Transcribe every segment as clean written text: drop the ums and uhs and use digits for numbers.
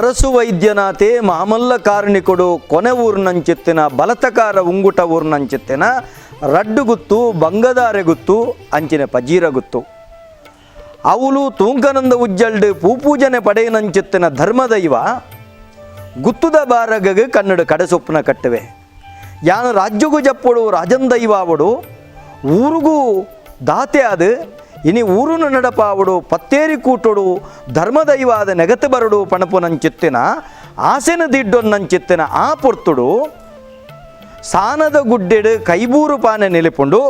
Arasu ವೈದ್ಯನಾಥೆ ಮಾಮಲ್ಲ ಕಾರ್ಣಿಕೊಡು ಕೊನೆ ಊರ್ನಂಚಿತ್ತಿನ ಬಲತಕಾರ ಉಂಗುಟ ಊರ್ನಂಚಿತ್ತಿನ ರಡ್ಡು ಗುತ್ತು ಬಂಗದಾರೆ ಗುತ್ತು ಅಂಚಿನ ಪಜೀರ ಗುತ್ತು ಅವಳು ತೂಂಕನಂದ ಉಜ್ಜಲ್ಡು ಪೂಪೂಜನೆ ಪಡೆಯನಂಚಿತ್ತಿನ ಧರ್ಮದೈವ ಗುತ್ತುದ ಬಾರಗಗ್ ಕನ್ನಡ ಕಡೆಸೊಪ್ಪನ ಕಟ್ಟುವೆ. ಯಾನು ರಾಜ್ಯಗೂ ಜಪ್ಪೊಡು ರಾಜಂದೈವ ಆವಡು ಊರುಗೂ ದಾತೆ ಅದು ಇನಿ ಊರುನು ನಡಪಾವಡು ಪತ್ತೇರಿ ಕೂಟೊಡು ಧರ್ಮದೈವಾದ ನೆಗತು ಬರಡು ಪಣಪುನಂಚಿತ್ತಿನ ಆಸೆನ ದಿಡ್ಡೊನ್ನಂಚಿತ್ತಿನ ಆ ಪೊರ್ತುಡು ಸಾನದ ಗುಡ್ಡೆಡು ಕೈಬೂರು ಪಾನೆ ನಿಲಿಪುಂಡು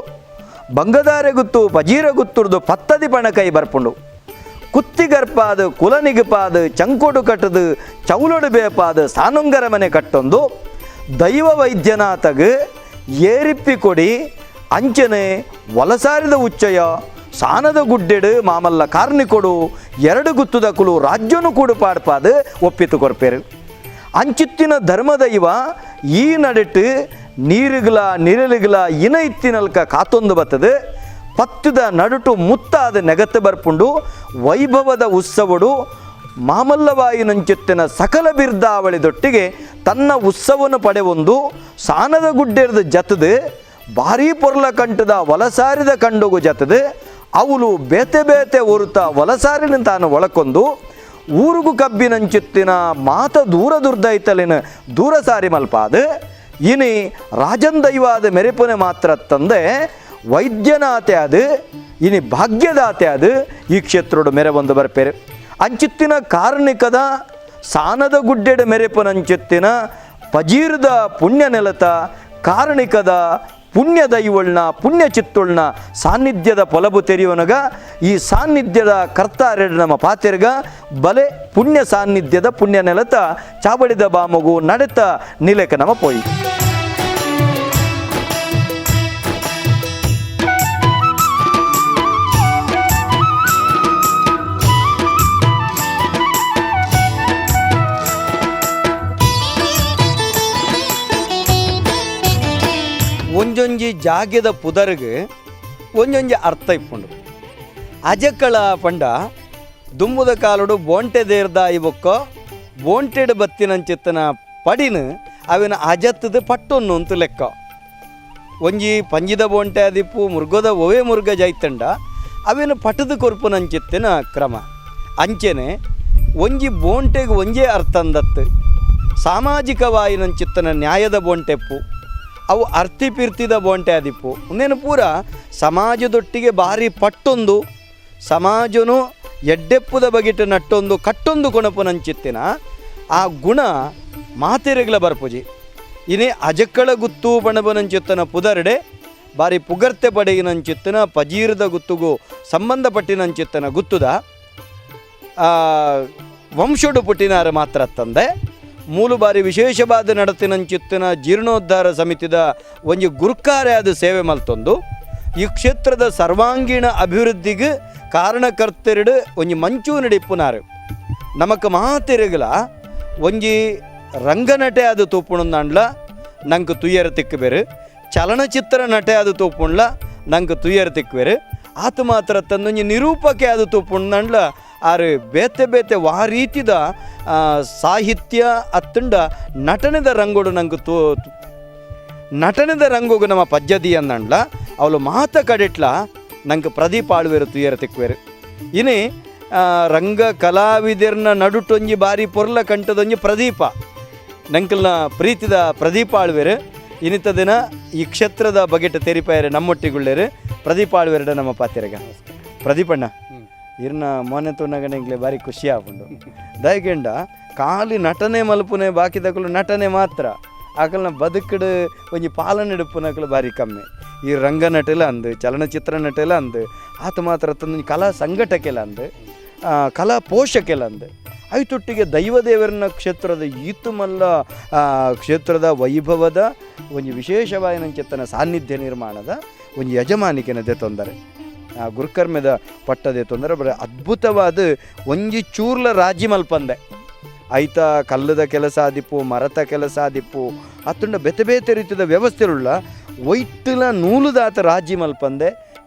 ಬಂಗದಾರೆ ಗುತ್ತು ಪಜೀರ ಗುತ್ತುರ್ದು ಪತ್ತದಿ ಪಣ ಕೈ ಬರ್ಪುಂಡು ಕುತ್ತಿಗರ್ಪಾದ ಕುಲನಿಗಪಾದ ಚಂಕೋಡು ಕಟ್ಟದು ಚೌಲೊಡು ಬೇಪಾದ ಸಾನುಂಗರ ಮನೆ ಕಟ್ಟೊಂದು ದೈವ ವೈದ್ಯನಾಥಗ್ ಏರಿಪ್ಪಿ ಕೊಡಿ ಅಂಚನೆ ವಲಸಾರಿದ ಉಚ್ಚಯ ಸಾನದ ಗುಡ್ಡೆಡು ಮಾಮಲ್ಲ ಕಾರ್ನಿಕೊಡು ಎರಡು ಗುತ್ತುದಕುಲು ರಾಜ್ಯನು ಕೂಡು ಪಾಡ್ಪಾದ ಒಪ್ಪಿತು ಕೊರ್ಪೇರು. ಅಂಚಿತ್ತಿನ ಧರ್ಮದೈವ ಈ ನಡೆಟ್ಟು ನೀರುಗಳ ನಿರಳುಗಳ ಇನ ಇತ್ತಿನಲ್ಕ ಕಾತೊಂದು ಬತ್ತದು ಪತ್ತದ ನಡುಟು ಮುತ್ತಾದ ನೆಗತ್ತು ಬರ್ಪುಂಡು ವೈಭವದ ಉತ್ಸವಡು ಮಾಮಲ್ಲವಾಯಿನಂಚಿತ್ತಿನ ಸಕಲ ಬಿರ್ದಾವಳಿದೊಟ್ಟಿಗೆ ತನ್ನ ಉತ್ಸವನು ಪಡೆವೊಂದು ಸಾನದ ಗುಡ್ಡೆರ್ದು ಜತದು ಭಾರೀ ಪೊರ್ಲ ಕಂಠದ ವಲಸಾರಿದ ಕಂಡುಗು ಜತದು ಅವಳು ಬೇತೆ ಬೇತೆ ಒರುತ ವಲಸಾರಿನ ತಾನು ಒಳಕೊಂದು ಊರುಗು ಕಬ್ಬಿನಂಚಿತ್ತಿನ ಮಾತ ದೂರ ದುರ್ದೈತಲಿನ ದೂರ ಸಾರಿ ಮಲ್ಪಾದ ಇನಿ ರಾಜನ್ ದೈವಾದ ಮೆರೆಪುನೆ ಮಾತ್ರ ತಂದೆ ವೈದ್ಯನಾತೆ ಅದು ಇನಿ ಭಾಗ್ಯದಾತೆ ಅದು ಈ ಕ್ಷೇತ್ರೋಡು ಮೆರೆ ಒಂದು ಬರ್ಪೇರು. ಅಂಚಿತ್ತಿನ ಕಾರ್ಣಿಕದ ಸಾನದ ಗುಡ್ಡೆಡ ಮೆರೆಪುನಂಚಿತ್ತಿನ ಪಜೀರದ ಪುಣ್ಯ ನೆಲತ ಕಾರ್ಣಿಕದ ಪುಣ್ಯ ದೈವಳ್ನ ಪುಣ್ಯ ಚಿತ್ತುಳ್ನ ಸಾನ್ನಿಧ್ಯದ ಪೊಲಬು ತೆರೆಯುವನಗ ಈ ಸಾನ್ನಿಧ್ಯದ ಕರ್ತಾರೆಡ್ ನಮ್ಮ ಪಾತೆರ್ಗ ಬಲೆ ಪುಣ್ಯ ಸಾನ್ನಿಧ್ಯದ ಪುಣ್ಯ ನೆಲತ ಚಾವಡಿದ ಬಾಮಗು ನಡೆತ ನಿಲೆಕ ನಮ್ಮ ಪೋಯಿ. ಒಂಜೊಂಜಿ ಜಾಗೆದ ಪುದರ್ಗ್ ಒಂಜೊಂಜಿ ಅರ್ಥ ಇಪ್ಪುಂಡು. ಅಜಕಳ ಪಂಡ ದುಂಬುದ ಕಾಲುಡು ಬೋಂಟೆ ದೇರ್ದ ಇಬೊಕ್ಕ ಬೋಂಟೆಡ್ ಬತ್ತಿನಂಚಿತ್ತನ ಪಡಿನ ಅವಿನ ಅಜತ್ತದ ಪಟ್ಟೊನ್ನು ಅಂತ ಲೆಕ್ಕ. ಒಂಜಿ ಪಂಜಿದ ಬೋಂಟೆ ಆದಿಪ್ಪು ಮುರ್ಗದ ಒವೆ ಮುರ್ಗ ಜೈತಂಡ ಅವಿನ ಪಟದ ಕೊರ್ಪುನಂಚಿತ್ತಿನ ಕ್ರಮ. ಅಂಚೆನೆ ಒಂಜಿ ಬೋಂಟೆಗೆ ಒಂಜೇ ಅರ್ಥ ಅಂದತ್ತು ಸಾಮಾಜಿಕವಾಯಿನಂಚಿತ್ತನ ನ್ಯಾಯದ ಬೋಂಟೆಪ್ಪು ಅವು ಅರ್ತಿ ಪಿರ್ತಿದ ಬೋಂಟೆ ಆದಿಪ್ಪು ಒಂದೇನು ಪೂರ ಸಮಾಜದೊಟ್ಟಿಗೆ ಭಾರಿ ಪಟ್ಟೊಂದು ಸಮಾಜನು ಎಡ್ಡೆಪ್ಪುದ ಬಗೆಟ ನಟ್ಟೊಂದು ಕಟ್ಟೊಂದು ಕೊಣಪುನಂಚಿತ್ತಿನ ಆ ಗುಣ ಮಾತೆರೆಗ್ಲ ಬರ್ಪುಜಿ. ಇನಿ ಅಜಕ್ಕಳ ಗುತ್ತು ಪಣಬನಂಚಿತ್ತನ ಪುದರ್ಡೆ ಬಾರಿ ಪುಗರ್ತೆ ಪಡೆಯಿನಂಚಿತ್ತನ ಪಜೀರದ ಗುತ್ತುಗು ಸಂಬಂಧಪಟ್ಟಿನಂಚಿತ್ತನ ಗುತ್ತುದ ವಂಶೋಡು ಪುಟ್ಟಿನಾರ ಮಾತ್ರ ತಂದೆ ಮೂಲು ಬಾರಿ ವಿಶೇಷವಾದ ನಡತಿನಂಚಿತ್ತಿನ ಜೀರ್ಣೋದ್ಧಾರ ಸಮಿತಿದ ಒಂಜಿ ಗುರುಕಾರೆ ಆದ ಸೇವೆ ಮಲ್ತೊಂದು ಈ ಕ್ಷೇತ್ರದ ಸರ್ವಾಂಗೀಣ ಅಭಿವೃದ್ಧಿಗೆ ಕಾರಣಕರ್ತರಿಡು ಒಂಜಿ ಮಂಚೂ ನಡಿಪುನಾರು. ನಮಕ್ ಮಾತೆರುಗಲ ಒಂಜಿ ರಂಗನಟೆ ಅದು ತೂಪುಣಂದಾಂಡ್ಲ ನಂಗೆ ತುಯ್ಯರ ತಿಕ್ಕಬೇರು, ಚಲನಚಿತ್ರ ನಟೆ ಅದು ತೂಪುಂಡ್ಲ ನಂಗೆ ತುಯ್ಯರ ತಿಕ್ಕಬೇರು, ಆತ ಮಾತ್ರ ತಂದೊಂಜಿ ನಿರೂಪಕೆ ಅದು ತೂಪುಣಂದಾಂಡ್ಲ ಆರು ಬೇತೆ ಬೇತೆ ವಾ ರೀತಿದ ಸಾಹಿತ್ಯ ಅತ್ತುಂಡ ನಟನೆದ ರಂಗೋಡು ನಂಗೆ ತೋ ನಟನೆದ ರಂಗೋಗು ನಮ್ಮ ಪಜ್ಜದಿ ಅಂದಂಡ್ಲ ಅವಳು ಮಾತ ಕಡೆಟ್ಲ ನಂಗೆ ಪ್ರದೀಪ್ ಆಳ್ವೇರು ತುಯ್ಯರ ತಿಕ್ಕುವೇರು. ಇನಿ ರಂಗ ಕಲಾವಿದರ್ನ ನಡುಟೊಂಜಿ ಬಾರಿ ಪೊರ್ಲ ಕಂಠದೊಂಜಿ ಪ್ರದೀಪ ನಂಕಲ್ನ ಪ್ರೀತಿದ ಪ್ರದೀಪ ಆಳ್ವೇರು ಇನ್ನಿತ ದಿನ ಈ ಕ್ಷೇತ್ರದ ಬಗೆಟ ತೆರಿಪಾಯರೆ ನಮ್ಮೊಟ್ಟಿಗುಳ್ಳೇರು ಪ್ರದೀಪ ಆಳ್ವೇರಡ ನಮ್ಮ ಪಾತಿರಗ. ಪ್ರದೀಪಣ್ಣ ಇರ್ನ ಮೊನ್ನೆ ತೂನಗನೆಂಗ್ಲೆ ಬಾರಿ ಖುಷಿ ಆಪುಂಡು. ದಯಗೆಂಡ ಖಾಲಿ ನಟನೆ ಮಲ್ಪುನೆ ಬಾಕಿದಕುಲು ನಟನೆ ಮಾತ್ರ ಆಕಲ್ನ ಬದುಕಡು ಒಂಜಿ ಪಾಲನೆ ಇಡುಪುನಕಲು ಬಾರಿ ಕಮ್ಮಿ. ಈ ರಂಗ ನಟೆಲ ಅಂದು ಚಲನಚಿತ್ರ ನಟೆಲ ಅಂದು ಆತ ಮಾತ್ರ ತಂದು ಕಲಾ ಸಂಘಟಕೆಲ ಅಂದು ಕಲಾ ಪೋಷಕೆಲ ಅಂದು ಐತೊಟ್ಟಿಗೆ ದೈವದೇವರನ ಕ್ಷೇತ್ರದ ಈತುಮಲ್ಲ ಕ್ಷೇತ್ರದ ವೈಭವದ ಒಂಜಿ ವಿಶೇಷವಾಯಿನಂಚಿತ್ತನ ಸಾನ್ನಿಧ್ಯ ನಿರ್ಮಾಣದ ಒಂಜಿ ಯಜಮಾನಿಕೆನದೆ ತೊಂದರೆ ಆ ಗುರುಕರ್ಮದ ಪಟ್ಟದೆ ತೊಂದರೆ ಬರ ಅದ್ಭುತವಾದ ಒಂಜಿ ಚೂರ್ಲ ರಾಜಿ ಮಲ್ಪಂದೆ ಐತ ಕಲ್ಲದ ಕೆಲಸ ಆದಿಪ್ಪು ಮರತ ಕೆಲಸ ಆದಿಪ್ಪು ಅತ್ತುಂಡ ಬೇತೆ ಬೇತೆ ರೀತಿಯ ವ್ಯವಸ್ಥೆರುಳ್ಳ ಒಯ್ಟುಲ ನೂಲುದಾತ ರಾಜಿ ಮಲ್ಪಂದೆ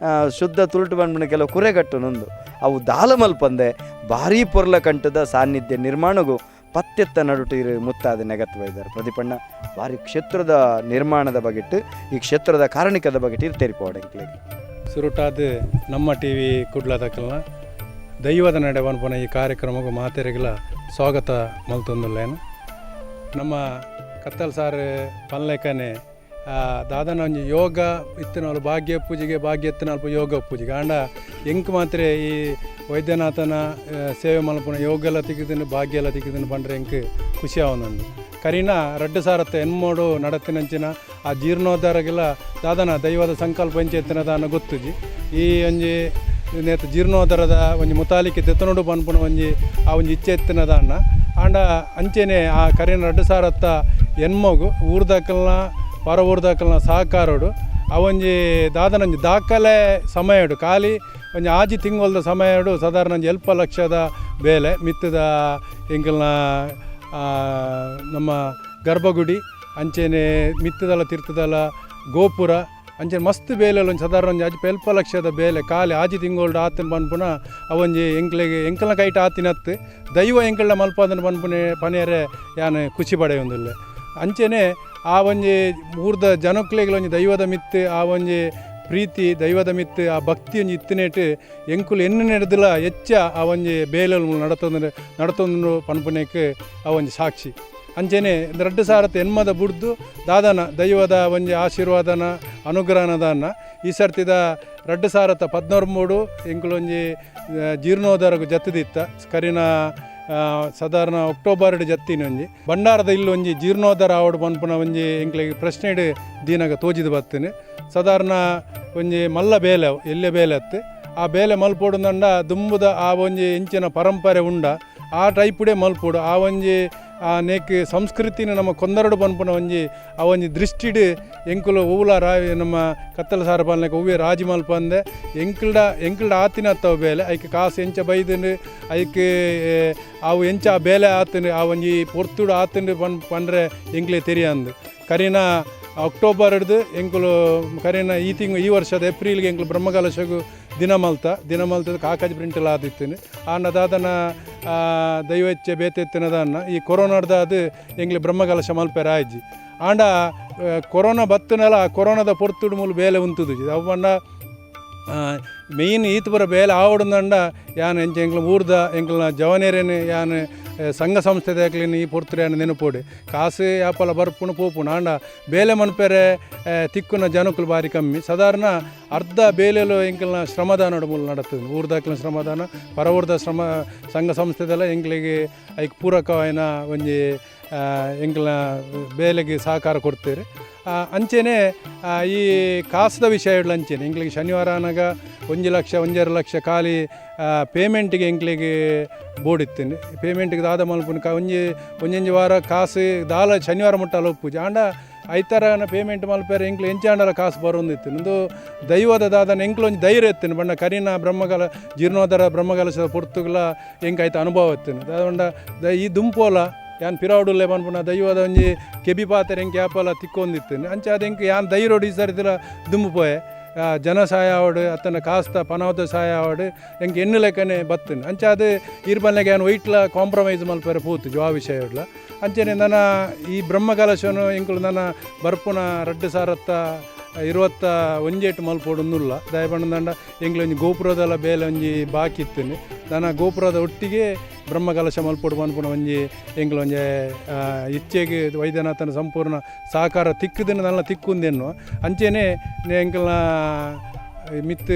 ಶುದ್ಧ ತುಳುಟು ಬಂದ್ಬಿಡ ಕೆಲವು ಕುರೆಗಟ್ಟು ನೊಂದು ಅವು ದಾಲ ಮಲ್ಪಂದೆ ಭಾರೀ ಪೊರ್ಲ ಕಂಠದ ಸಾನ್ನಿಧ್ಯ ನಿರ್ಮಾಣಗೂ ಪತ್ತೆತ್ತ ನಡುಟು ಇರು ಮುತ್ತಾದ ನೆಗತ್ ಬೈದಾರ್ ಪ್ರತಿಪಣ್ಣ ಬಾರಿ ಕ್ಷೇತ್ರದ ನಿರ್ಮಾಣದ ಬಗೆಟ್ಟು ಈ ಕ್ಷೇತ್ರದ ಕಾರಣಿಕದ ಬಗೆಟ್ಟು ಇರು ತೆರಿಪೋಡೆಂಕ್ಲೆಗ್. ಸುರುಟಾದ ನಮ್ಮ ಟಿ ವಿ ಕುಡ್ಲದಕಲ್ನ ದೈವದ ನಡೆ ಪನ್ಪುನ ಈ ಕಾರ್ಯಕ್ರಮಕ್ಕೆ ಮಾತೆರೆಗ್ಲ ಸ್ವಾಗತ ಮಲ್ತೊಂದುಲ್ಲೇನು. ನಮ್ಮ ಕತ್ತಲ್ ಸಾರ್ ಪನ್ಲೆಕನೆ ದಾದನ ಒಂಜಿ ಯೋಗ ಇತ್ತಿನವಳು ಭಾಗ್ಯ ಪೂಜೆಗೆ, ಭಾಗ್ಯ ಇತ್ತಿನಲ್ಪ ಯೋಗ ಪೂಜೆಗೆ. ಆಂಡ ಎಂಕ್ ಮಾತ್ರ ಈ ವೈದ್ಯನಾಥನ ಸೇವೆ ಮಲ್ಪುನ ಯೋಗ ಎಲ್ಲ ತಿಕ್ಕಿದನು, ಭಾಗ್ಯ ಎಲ್ಲ ತಿಕ್ಕಿದನು ಪಂಡ್ರೆ ಎಂಕ್ ಖುಷಿ ಆವೊಂದುಂಡು. ಕರಿನ 2008 ನಡತಿನಂಚಿನ ಆ ಜೀರ್ಣೋದ್ಧಾರಗೆಲ್ಲ ದಾದನ ದೈವದ ಸಂಕಲ್ಪ ಎಂಚ ಇತ್ತಿನ ದಾನ ಗೊತ್ತುಜಿ. ಈ ಒಂಜಿ ನೇತ ಜೀರ್ಣೋದ್ಧಾರದ ಒಂಜಿ ಮುತಾಲಿಕೆ ದೆತನೊಡು ಪನ್ಪುನ ಒಂಜಿ ಆ ಒಂಜಿ ಇಚ್ಛೆ ಇತ್ತಿನ ದಾನ್ನ. ಆಂಡ ಅಂಚೆನೆ ಆ ಕರಿನ 2008ಗು ಊರ್ದಕಲ್ನ ಪರ ಊರ್ದಕಲ್ನ ಸಹಕಾರೋಡು ಆ ಒಂಜಿ ದಾದನ ಒಂಜಿ ದಾಖಲೆ ಸಮಯಡು, ಖಾಲಿ ಒಂಜಿ 6 ತಿಂಗೊಲ್ದ ಸಮಯಡು ಸಾಧಾರಣ ಒಂಜಿ 7 ಲಕ್ಷದ ಬೇಲೆ ಮಿತ್ತದ ಎಂಕಲ್ನ ನಮ್ಮ ಗರ್ಭಗುಡಿ, ಅಂಚೆನೆ ಮಿತ್ತದಲ ತಿರ್ತದಲ ಗೋಪುರ, ಅಂಚನೆ ಮಸ್ತ್ ಬೇಲೆ ಒಂಜಿ ಸಾಧಾರಣ ಒಂಜಿ ಅಜ್ಪ 7 ಲಕ್ಷದ ಬೇಲೆ ಖಾಲಿ 6 ತಿಂಗೊಲ್ಡು ಆತನ ಪನ್ಪುನ ಅವೊಂಜಿ ಎಂಕ್ಲೆಗ್ ಎಂಕಲ್ನ ಕೈಟ್ ಆತಿನತ್ತು ದೈವ ಎಂಕಲ್ನ ಮಲ್ಪಾದನ ಪನ್ಪುನೆ ಪನೇರೆ ಯಾನ್ ಖುಷಿ ಪಡೆಯೊಂದುಲ್ಲೆ. ಅಂಚೆನೆ ಆ ಒಂಜಿ ಊರ್ದ ಜನಕ್ಲೆಗ್ಲ ಒಂಜಿ ದೈವದ ಮಿತ್ತು ಆ ಒಂಜಿ ಪ್ರೀತಿ, ದೈವದ ಮಿತ್ತು ಆ ಭಕ್ತಿ ಒಂಜಿ ಇತ್ತಿನೇಟ್ ಎಂಕುಲು ಎನ್ನು ನೆಡ್ದಲ ಹೆಚ್ಚ ಆ ಒಂಜಿ ಬೇಲೆ ನಡತೊಂದು ನಡತೊಂದು ಪನ್ಪುನೇಕ್ ಆ ಒಂಜಿ ಸಾಕ್ಷಿ. ಅಂಚೆನೆ 2008 ಬುಡ್ದು ದಾದನ ದೈವದ ಒಂಜಿ ಆಶೀರ್ವಾದನ ಅನುಗ್ರಹನ ದಾನ ಈ ಸರ್ತಿದ 2013 ಎಂಕುಲು ಒಂಜಿ ಜೀರ್ಣೋದ್ಧಾರಗ್ ಜತ್ತದಿತ್ತ. ಕರಿನ ಸಾಧಾರಣ ಅಕ್ಟೋಬರ್ ಜತ್ತಿನ ಒಂಜಿ ಭಂಡಾರದ ಇಲ್ಲು ಒಂಜಿ ಜೀರ್ಣೋದ್ಧಾರ ಆವಡ್ ಪನ್ಪುನ ಒಂಜಿ ಎಂಕ್ಲೆಗ್ ಪ್ರಶ್ನೆಡ್ ದೀನಾಗ ತೋಜಿದ್ ಬತ್ತಿನಿ. ಸಾಧಾರಣ ಒಂಜಿ ಮಲ್ಲ ಬೇಲೆ ಅವು, ಎಲ್ಲೆ ಬೇಲೆ ಅತ್ತು. ಆ ಬೇಲೆ ಮಲ್ಪೊಡುಂದಂಡ ದುಂಬುದ ಆ ಒಂಜಿ ಇಂಚಿನ ಪರಂಪರೆ ಉಂಡ ಆ ಟೈಪುಡೆ ಮಲ್ಪೊಡು. ಆ ಒಂಜಿ ಆ ನೇಕ್ ಸಂಸ್ಕೃತಿನ ನಮ್ಮ ಕೊಂದರಡು ಪನ್ಪುನ ಒಂಜಿ ಆ ಒಂಜಿ ದೃಷ್ಟಿಡ್ ಎಂಕುಲು ಒವ್ಲ ರಾ ನಮ್ಮ ಕತ್ತಲ ಸಾರ ಪನ್ಲೆಕ ಒವ್ವೆ ರಾಜಿ ಮಲ್ಪಂದೆ ಎಂಕಲ್ಡ ಎಂಕಲ್ಡ ಆತಿನ ಅತ್ತವ ಬೇಲೆ ಐಕ್ ಕಾಸು ಎಂಚ ಬೈದುಂಡು, ಐಕ್ ಅವು ಎಂಚ ಆ ಬೇಲೆ ಆತುಂಡು, ಆ ಒಂಜಿ ಪೊರ್ತುಡು ಆತುಂಡು ಪಂಡ್ರೆ ಎಂಕ್ಲೆ ತೆರಿಯಂದು. ಕರಿನ ಅಕ್ಟೋಬರ್ ಹಿಡ್ದು ಎಂಕುಲು ಕರಿನ ಈ ತಿಂಗ್ ಈ ವರ್ಷದ ಏಪ್ರಿಲ್ಗೆ ಎಂಕುಲು ಬ್ರಹ್ಮಕಲಶಗು ದಿನ ಮಲ್ತ ದಿನ ಮಲ್ತದ ಕಾಕಜ್ ಪ್ರಿಂಟೆಲ್ಲ ಆದಿತ್ತಿನಿ. ಆಂಡ ದಾದನ ದೈವ ಇಚ್ಛೆ ಬೇತೆ ಇತ್ತಿನದನ್ನ ಈ ಕೊರೋನಾಡ್ದ ಅದು ಎಂಕ್ಲೆ ಬ್ರಹ್ಮಕಲಶ ಮಲ್ಪೆರ ಆಯ್ಜಿ. ಆಂಡ ಕೊರೋನಾ ಬತ್ತನಲ ಆ ಕೊರೋನಾದ ಪೊರ್ತುಡು ಮೂಲು ಬೇಲೆ ಉಂತುದು. ಅವು ಪಂಡ ಮೇಯ್ನ್ ಈತ್ ಪೂರ ಬೇಲೆ ಆವೊಡುಂದಂಡ ಯಾನ್ ಎಂಚ ಎಂಕ್ಲ ಊರ್ದ ಎಂಕ್ಲ್ನ ಜವನೇರೇನು ಯಾನ್ ಸಂಘ ಸಂಸ್ಥೆದಕ್ಲೆನ್ ಈ ಪೊರ್ತುಡು ಯಾನ್ ನೆನಪೋಡು. ಕಾಸು ಯಾಪಲ ಬರ್ಪುಂಡು ಪೋಪುಂಡು, ಆಂಡ ಬೇಲೆ ಮನ್ಪೆರೆ ತಿಕ್ಕುನ ಜನಕುಲು ಬಾರಿ ಕಮ್ಮಿ. ಸಾಧಾರಣ ಅರ್ಧ ಬೇಲೆಲು ಎಂಕಲ್ನ ಶ್ರಮದಾನಡ್ ಮೂಲ ನಡತದೆ. ಊರ್ದಕ್ಲೆನ ಶ್ರಮದಾನ, ಪರ ಊರ್ದ ಶ್ರಮ, ಸಂಘ ಸಂಸ್ಥೆದೆಲ್ಲ ಎಂಕ್ಲೆಗ್ ಐಕ್ ಪೂರಕವಾಯಿನ ಒಂಜಿ ಎಂಕಲ್ನ ಬೇಲೆಗೆ ಸಹಕಾರ ಕೊಡ್ತೇವೆ. ಅಂಚೆನೆ ಈ ಕಾಸ್ದ ವಿಷಯ ಅಂಚೆನೆ ಎಂಕ್ಲೆಗ್ ಶನಿವಾರ ಆನಗ 1 ಲಕ್ಷ 1.5 ಲಕ್ಷ ಖಾಲಿ ಪೇಮೆಂಟಿಗೆ ಎಂಕ್ಲೆಗ್ ಬೋಡಿತ್ತೇನೆ. ಪೇಮೆಂಟಿಗೆ ದಾದ ಮಲ್ಪುನ ಒಂಜಿ ಒಂಜೊಂಜಿ ವಾರ ಕಾಸು ದಾಲ ಶನಿವಾರ ಮುಟ್ಟ ಒಪ್ಪುಜಿ. ಆಂಡ ಐತಾರನ ಪೇಮೆಂಟ್ ಮಲ್ಪೆರೆ ಎಂಕ್ಲು ಎಂಚಾಂಡಲ ಕಾಸು ಬರೊಂದಿತ್ತು. ಉಂದು ದೈವದ ದಾದನ ಎಂಕ್ಲು ಒಂಜಿ ಧೈರ್ಯ ಇತ್ತಿನ ಬಣ್ಣ ಕರಿನ ಬ್ರಹ್ಮಕಲ ಜೀರ್ಣೋದ್ಧಾರ ಬ್ರಹ್ಮಕಲಶದ ಪೊರ್ತುಗ್ಲ ಎಂಕ್ ಐತ ಅನುಭವ ಇತ್ತಿನ. ದಾದ ಈ ದುಂಪೋಲ ಯಾನ್ ಪಿರಾವುಡುಲ್ಲೆ ಪನ್ಪುನ ದೈವದ ಒಂಜಿ ಕೆಬಿ ಪಾತೆರ ಎಂಕ್ ಯಾಪಲ ತಿಕ್ಕೊಂದಿತ್ತೇನೆ. ಅಂಚ ಅದು ಎಂಕ್ ಯಾನ್ ಧೈರ್ಯೊಡು ಈ ಸರ್ತಿಲ ದುಂಬು ಪೋಯೆ. ಜನ ಸಹಾಯ ಆವಡ್ ಅತ್ತನ ಕಾಸ್ತ ಪನವದ ಸಹಾಯ ಆವಡ್ ಎಂಕ್ ಎಣ್ಣು ಲೆಕ್ಕನೆ ಬತ್ತುನು. ಅಂಚ ಅದು ಈರ್ ಯಾನ್ ಒಯ್ಟ್ಲ ಕಾಂಪ್ರಮೈಸ್ ಮಲ್ಪೆರೆ ಪೋತು ಆ ವಿಷಯ ಇಡ್ಲ. ಅಂಚನೆ ನನ ಈ ಬ್ರಹ್ಮಕಲಶನು ಎಂಕುಲು ನನ ಬರ್ಪುನ 2021 ಮಲ್ಪೊಡುಂದುಲ್ಲ. ದಾಯೆ ಎಂಕ್ಲೆ ಒಂಜಿ ಗೋಪುರದಲ ಬೇಲೆ ಒಂಜಿ ಬಾಕಿ ಇತ್ತುನು. ನನ ಗೋಪುರದ ಒಟ್ಟಿಗೆ ಬ್ರಹ್ಮಕಲಶ ಮಲ್ಪೊಡು ಪನ್ಪುನ ಒಂಜಿ ಎಂಕ್ಲ ಒಂಜಿ ಇಚ್ಛೆಗೆ ವೈದ್ಯನಾಥನ ಸಂಪೂರ್ಣ ಸಹಕಾರ ತಿಕ್ಕುದಿನ ನಲ್ಲ ತಿಕ್ಕುಂದೆನ್ನುವ. ಅಂಚೆನೆ ಎಂಕಲ್ನ ಮಿತ್ತು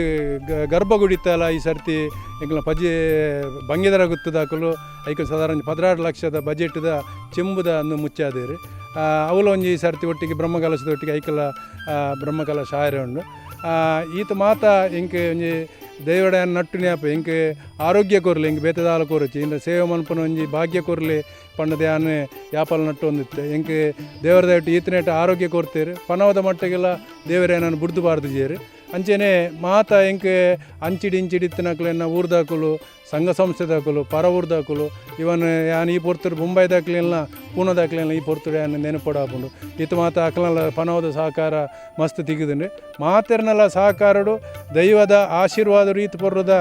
ಗರ್ಭಗುಡಿತಲ ಈ ಸರ್ತಿ ಎಂಕಲ್ನ ಪಜೆ ಬಂಗೆದರ ಗುತ್ತದಾಕಲು ಐಕ್ ಸಾಧಾರಣ 12 ಲಕ್ಷದ ಬಜೆಟ್ದ ಚೆಂಬುದ ಅನ್ನು ಮುಚ್ಚಾದೇರು. ಅವಲ ಒಂಜಿ ಈ ಸರ್ತಿ ಒಟ್ಟಿಗೆ ಬ್ರಹ್ಮಕಲಶದ ಒಟ್ಟಿಗೆ ಐಕಲ ಬ್ರಹ್ಮಕಲಶ ಆಯರೆ ಉಂಡು. ಈತ ಮಾತ ಎಂಕ್ ಒಂಜಿ ದೇವಡ ನಟ್ಟು ನ್ಯಾಪ ಎಂಕ್ ಆರೋಗ್ಯ ಕೊರ್ಲಿ, ಎಂಕ್ ಬೇತೆ ದಾಲ ಕೊರಚಿ ಇಂದ ಸೇವೆ ಮನ್ಪುನ ಒಂಜಿ ಭಾಗ್ಯ ಕೊರ್ಲಿ ಪಂಡದ ಯಾನ್ ಯಾಪಲ ನಟ್ಟು ಒಂದಿತ್ತೆ. ಎಂಕ್ ದೇವರ ದಯಟ್ಟು ಈತನೇಟ ಆರೋಗ್ಯ ಕೊರ್ತೇರು, ಪನವದ ಮಟ್ಟಿಗೆಲ್ಲ ದೇವರೇ ನಾನು ಬುಡ್ದು ಬಾರ್ದು ಜೇರು. ಅಂಚೆನೆ ಮಾತ ಎಂಕ್ ಅಂಚಿಡಿ ಇಂಚಿಡಿ ಇತ್ತಿನಕ್ಲೆನ ಊರ್ದಾಕುಲು, ಸಂಘ ಸಂಸ್ಥೆದಾಕುಲು, ಪರ ಊರ್ದಾಕುಲು, ಇವನ್ ಯಾನ್ ಈ ಪೊರ್ತುಡು ಬೊಂಬಾಯಿ ಪೂನದಾಕ್ಲೆಲ್ಲ ಈ ಪೊರ್ತುಡು ಯಾನ್ ನೆನಪೊಡಾಪುಂಡು. ಇತ್ತು ಮಾತ ಅಕ್ಲನ ಪನವದ ಸಹಕಾರ ಮಸ್ತ್ ತಿಗುದುಂಡು. ಮಾತೆರ್ನಲ ಸಹಕಾರಡು ದೈವದ ಆಶೀರ್ವಾದ ರೀತಿ ಪೊರ್ರದ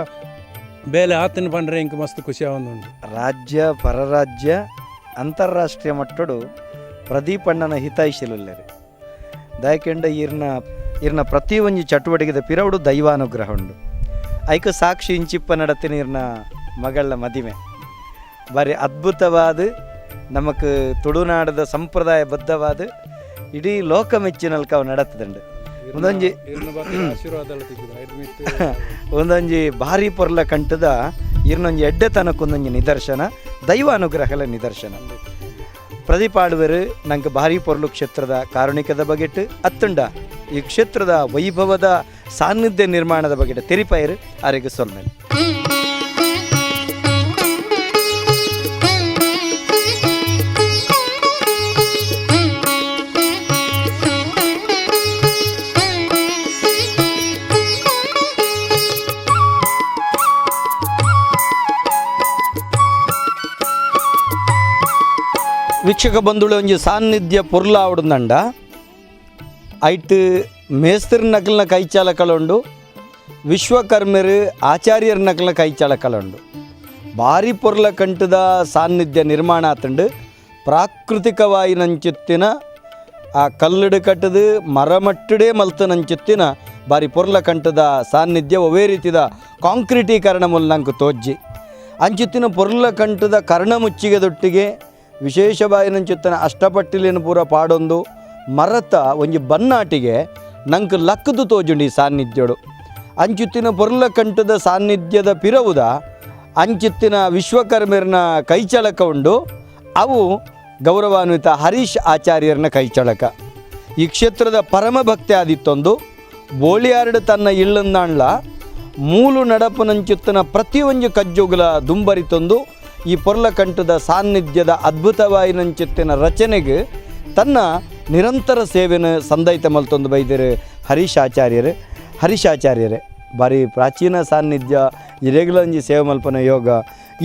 ಬೇಲೆ ಆತನ ಪಂಡ್ರೆ ಎಂಕ್ ಮಸ್ತ್ ಖುಷಿ ಆವೊಂದುಂಡು. ರಾಜ್ಯ ಪರರಾಜ್ಯ ಅಂತಾರಾಷ್ಟ್ರೀಯ ಮಟ್ಟಡು ಪ್ರದೀಪಣ್ಣನ ಹಿತೈಷಿಲುಲ್ಲೆರ್. ದಯಕೆಂಡ ಈರ್ನ ಈರ್ನ ಪ್ರತಿಯೊಂಜಿ ಚಟುವಟಿಕೆದ ಪಿರವುಡು ದೈವಾನುಗ್ರಹ ಉಂಡು. ಐಕ್ ಸಾಕ್ಷಿ ಇಂಚಿಪ್ಪ ನಡತಿನ ಈರ್ನ ಮಗಳ ಮದಿಮೆ ಬಾರಿ ಅದ್ಭುತವಾದ, ನಮಕ್ ತುಳುನಾಡದ ಸಂಪ್ರದಾಯಬದ್ಧವಾದ, ಇಡೀ ಲೋಕ ಮೆಚ್ಚಿನಲ್ಕ ಅವು ನಡತದುಂಡು. ಒಂದೊಂಜಿ ಒಂದೊಂಜಿ ಭಾರಿ ಪೊರ್ಲ ಕಂಠದ ಇರ್ನೊಂಜಿ ಎಡ್ಡೆತನಕ್ಕೊಂದೊಂಜಿ ನಿದರ್ಶನ, ದೈವಾನುಗ್ರಹಲ ನಿದರ್ಶನ. ಪ್ರದೀಪ್ ಆಳ್ವೆರು ನಂಗೆ ಭಾರಿ ಪೊರ್ಲು ಕ್ಷೇತ್ರದ ಕಾರುಣಿಕದ ಬಗೆಟ್ ಅತ್ತುಂಡ ಈ ಕ್ಷೇತ್ರದ ವೈಭವದ ಸಾನ್ನಿಧ್ಯ ನಿರ್ಮಾಣದ ಬಗೆಟ್ ತೆರಿಪಾಯರು. ಆರೆಗ್ ಸೊಲ್ಮೆಲ್. ವೀಕ್ಷಕ ಬಂಧುಳು, ಒಂಜಿ ಸಾನ್ನಿಧ್ಯ ಪೊರ್ಲಾವಡುಂದಂಡ ಐಟ್ ಮೇಸ್ತ್ರಿ ನಕಲ್ನ ಕೈಚಾಲಕಲುಂಡು, ವಿಶ್ವಕರ್ಮರು ಆಚಾರ್ಯರ ನಕಲ್ನ ಕೈಚಾಲಕಲುಂಡು. ಭಾರಿ ಪೊರ್ಲ ಕಂಠದ ಸಾನ್ನಿಧ್ಯ ನಿರ್ಮಾಣ ಆತುಂಡು. ಪ್ರಾಕೃತಿಕವಾಯಿನಂಚಿತ್ತಿನ ಆ ಕಲ್ಲುಡು ಕಟ್ಟದು ಮರಮಟ್ಟುಡೇ ಮಲ್ತನಂಚಿತ್ತಿನ ಬಾರಿ ಪೊರ್ಲ ಕಂಠದ ಸಾನ್ನಿಧ್ಯ ಒವೇ ರೀತಿದ ಕಾಂಕ್ರೀಟೀಕರಣ ಮುಲ್ಲಂಕು ತೋಜ್ಜಿ. ಅಂಚಿತ್ತಿನ ಪೊರ್ಲ ಕಂಠದ ಕರ್ಣಮುಚ್ಚಿಗೆದೊಟ್ಟಿಗೆ ವಿಶೇಷವಾಯಿನಂಚಿತ್ತಿನ ಅಷ್ಟಪಟ್ಟಿಲಿನ ಪೂರ ಪಾಡೊಂದು ಮರತ ಒಂಜಿ ಬನ್ನಾಟಿಗೆ ನಂಕ್ ಲಕ್ಕದು ತೋಜುಂಡು ಈ ಸಾನ್ನಿಧ್ಯೋಡು. ಅಂಚುತ್ತಿನ ಪೊರ್ಲ ಕಂಠದ ಸಾನ್ನಿಧ್ಯದ ಪಿರವುದ ಅಂಚಿತ್ತಿನ ವಿಶ್ವಕರ್ಮರ್ನ ಕೈಚಳಕ ಉಂಡು. ಅವು ಗೌರವಾನ್ವಿತ ಹರೀಶ್ ಆಚಾರ್ಯರನ ಕೈಚಳಕ. ಈ ಕ್ಷೇತ್ರದ ಪರಮ ಭಕ್ತಿ ಆದಿತ್ತೊಂದು ಬೋಳಿಯಾರ್ಡ್ ತನ್ನ ಇಳ್ಳಂದಾಂಡ್ಲ ಮೂಲು ನಡಪುನಂಚಿತ್ತಿನ ಪ್ರತಿಯೊಂಜಿ ಕಜ್ಜುಗುಲ ದುಂಬರಿತೊಂದು ಈ ಪೊರ್ಲಕಂಠದ ಸಾನ್ನಿಧ್ಯದ ಅದ್ಭುತವಾಯಿನಂಚಿತ್ತಿನ ರಚನೆಗೆ ತನ್ನ ನಿರಂತರ ಸೇವೆನ ಸಂದೈತ ಮಲ್ತೊಂದು ಬೈದರು ಹರೀಶ್ ಆಚಾರ್ಯರು. ಹರೀಶ್ ಆಚಾರ್ಯರೇ, ಬಾರಿ ಪ್ರಾಚೀನ ಸಾನ್ನಿಧ್ಯ, ಇರೆಗ್ಲ ಒಂಜಿ ಸೇವೆ ಮಲ್ಪನ ಯೋಗ,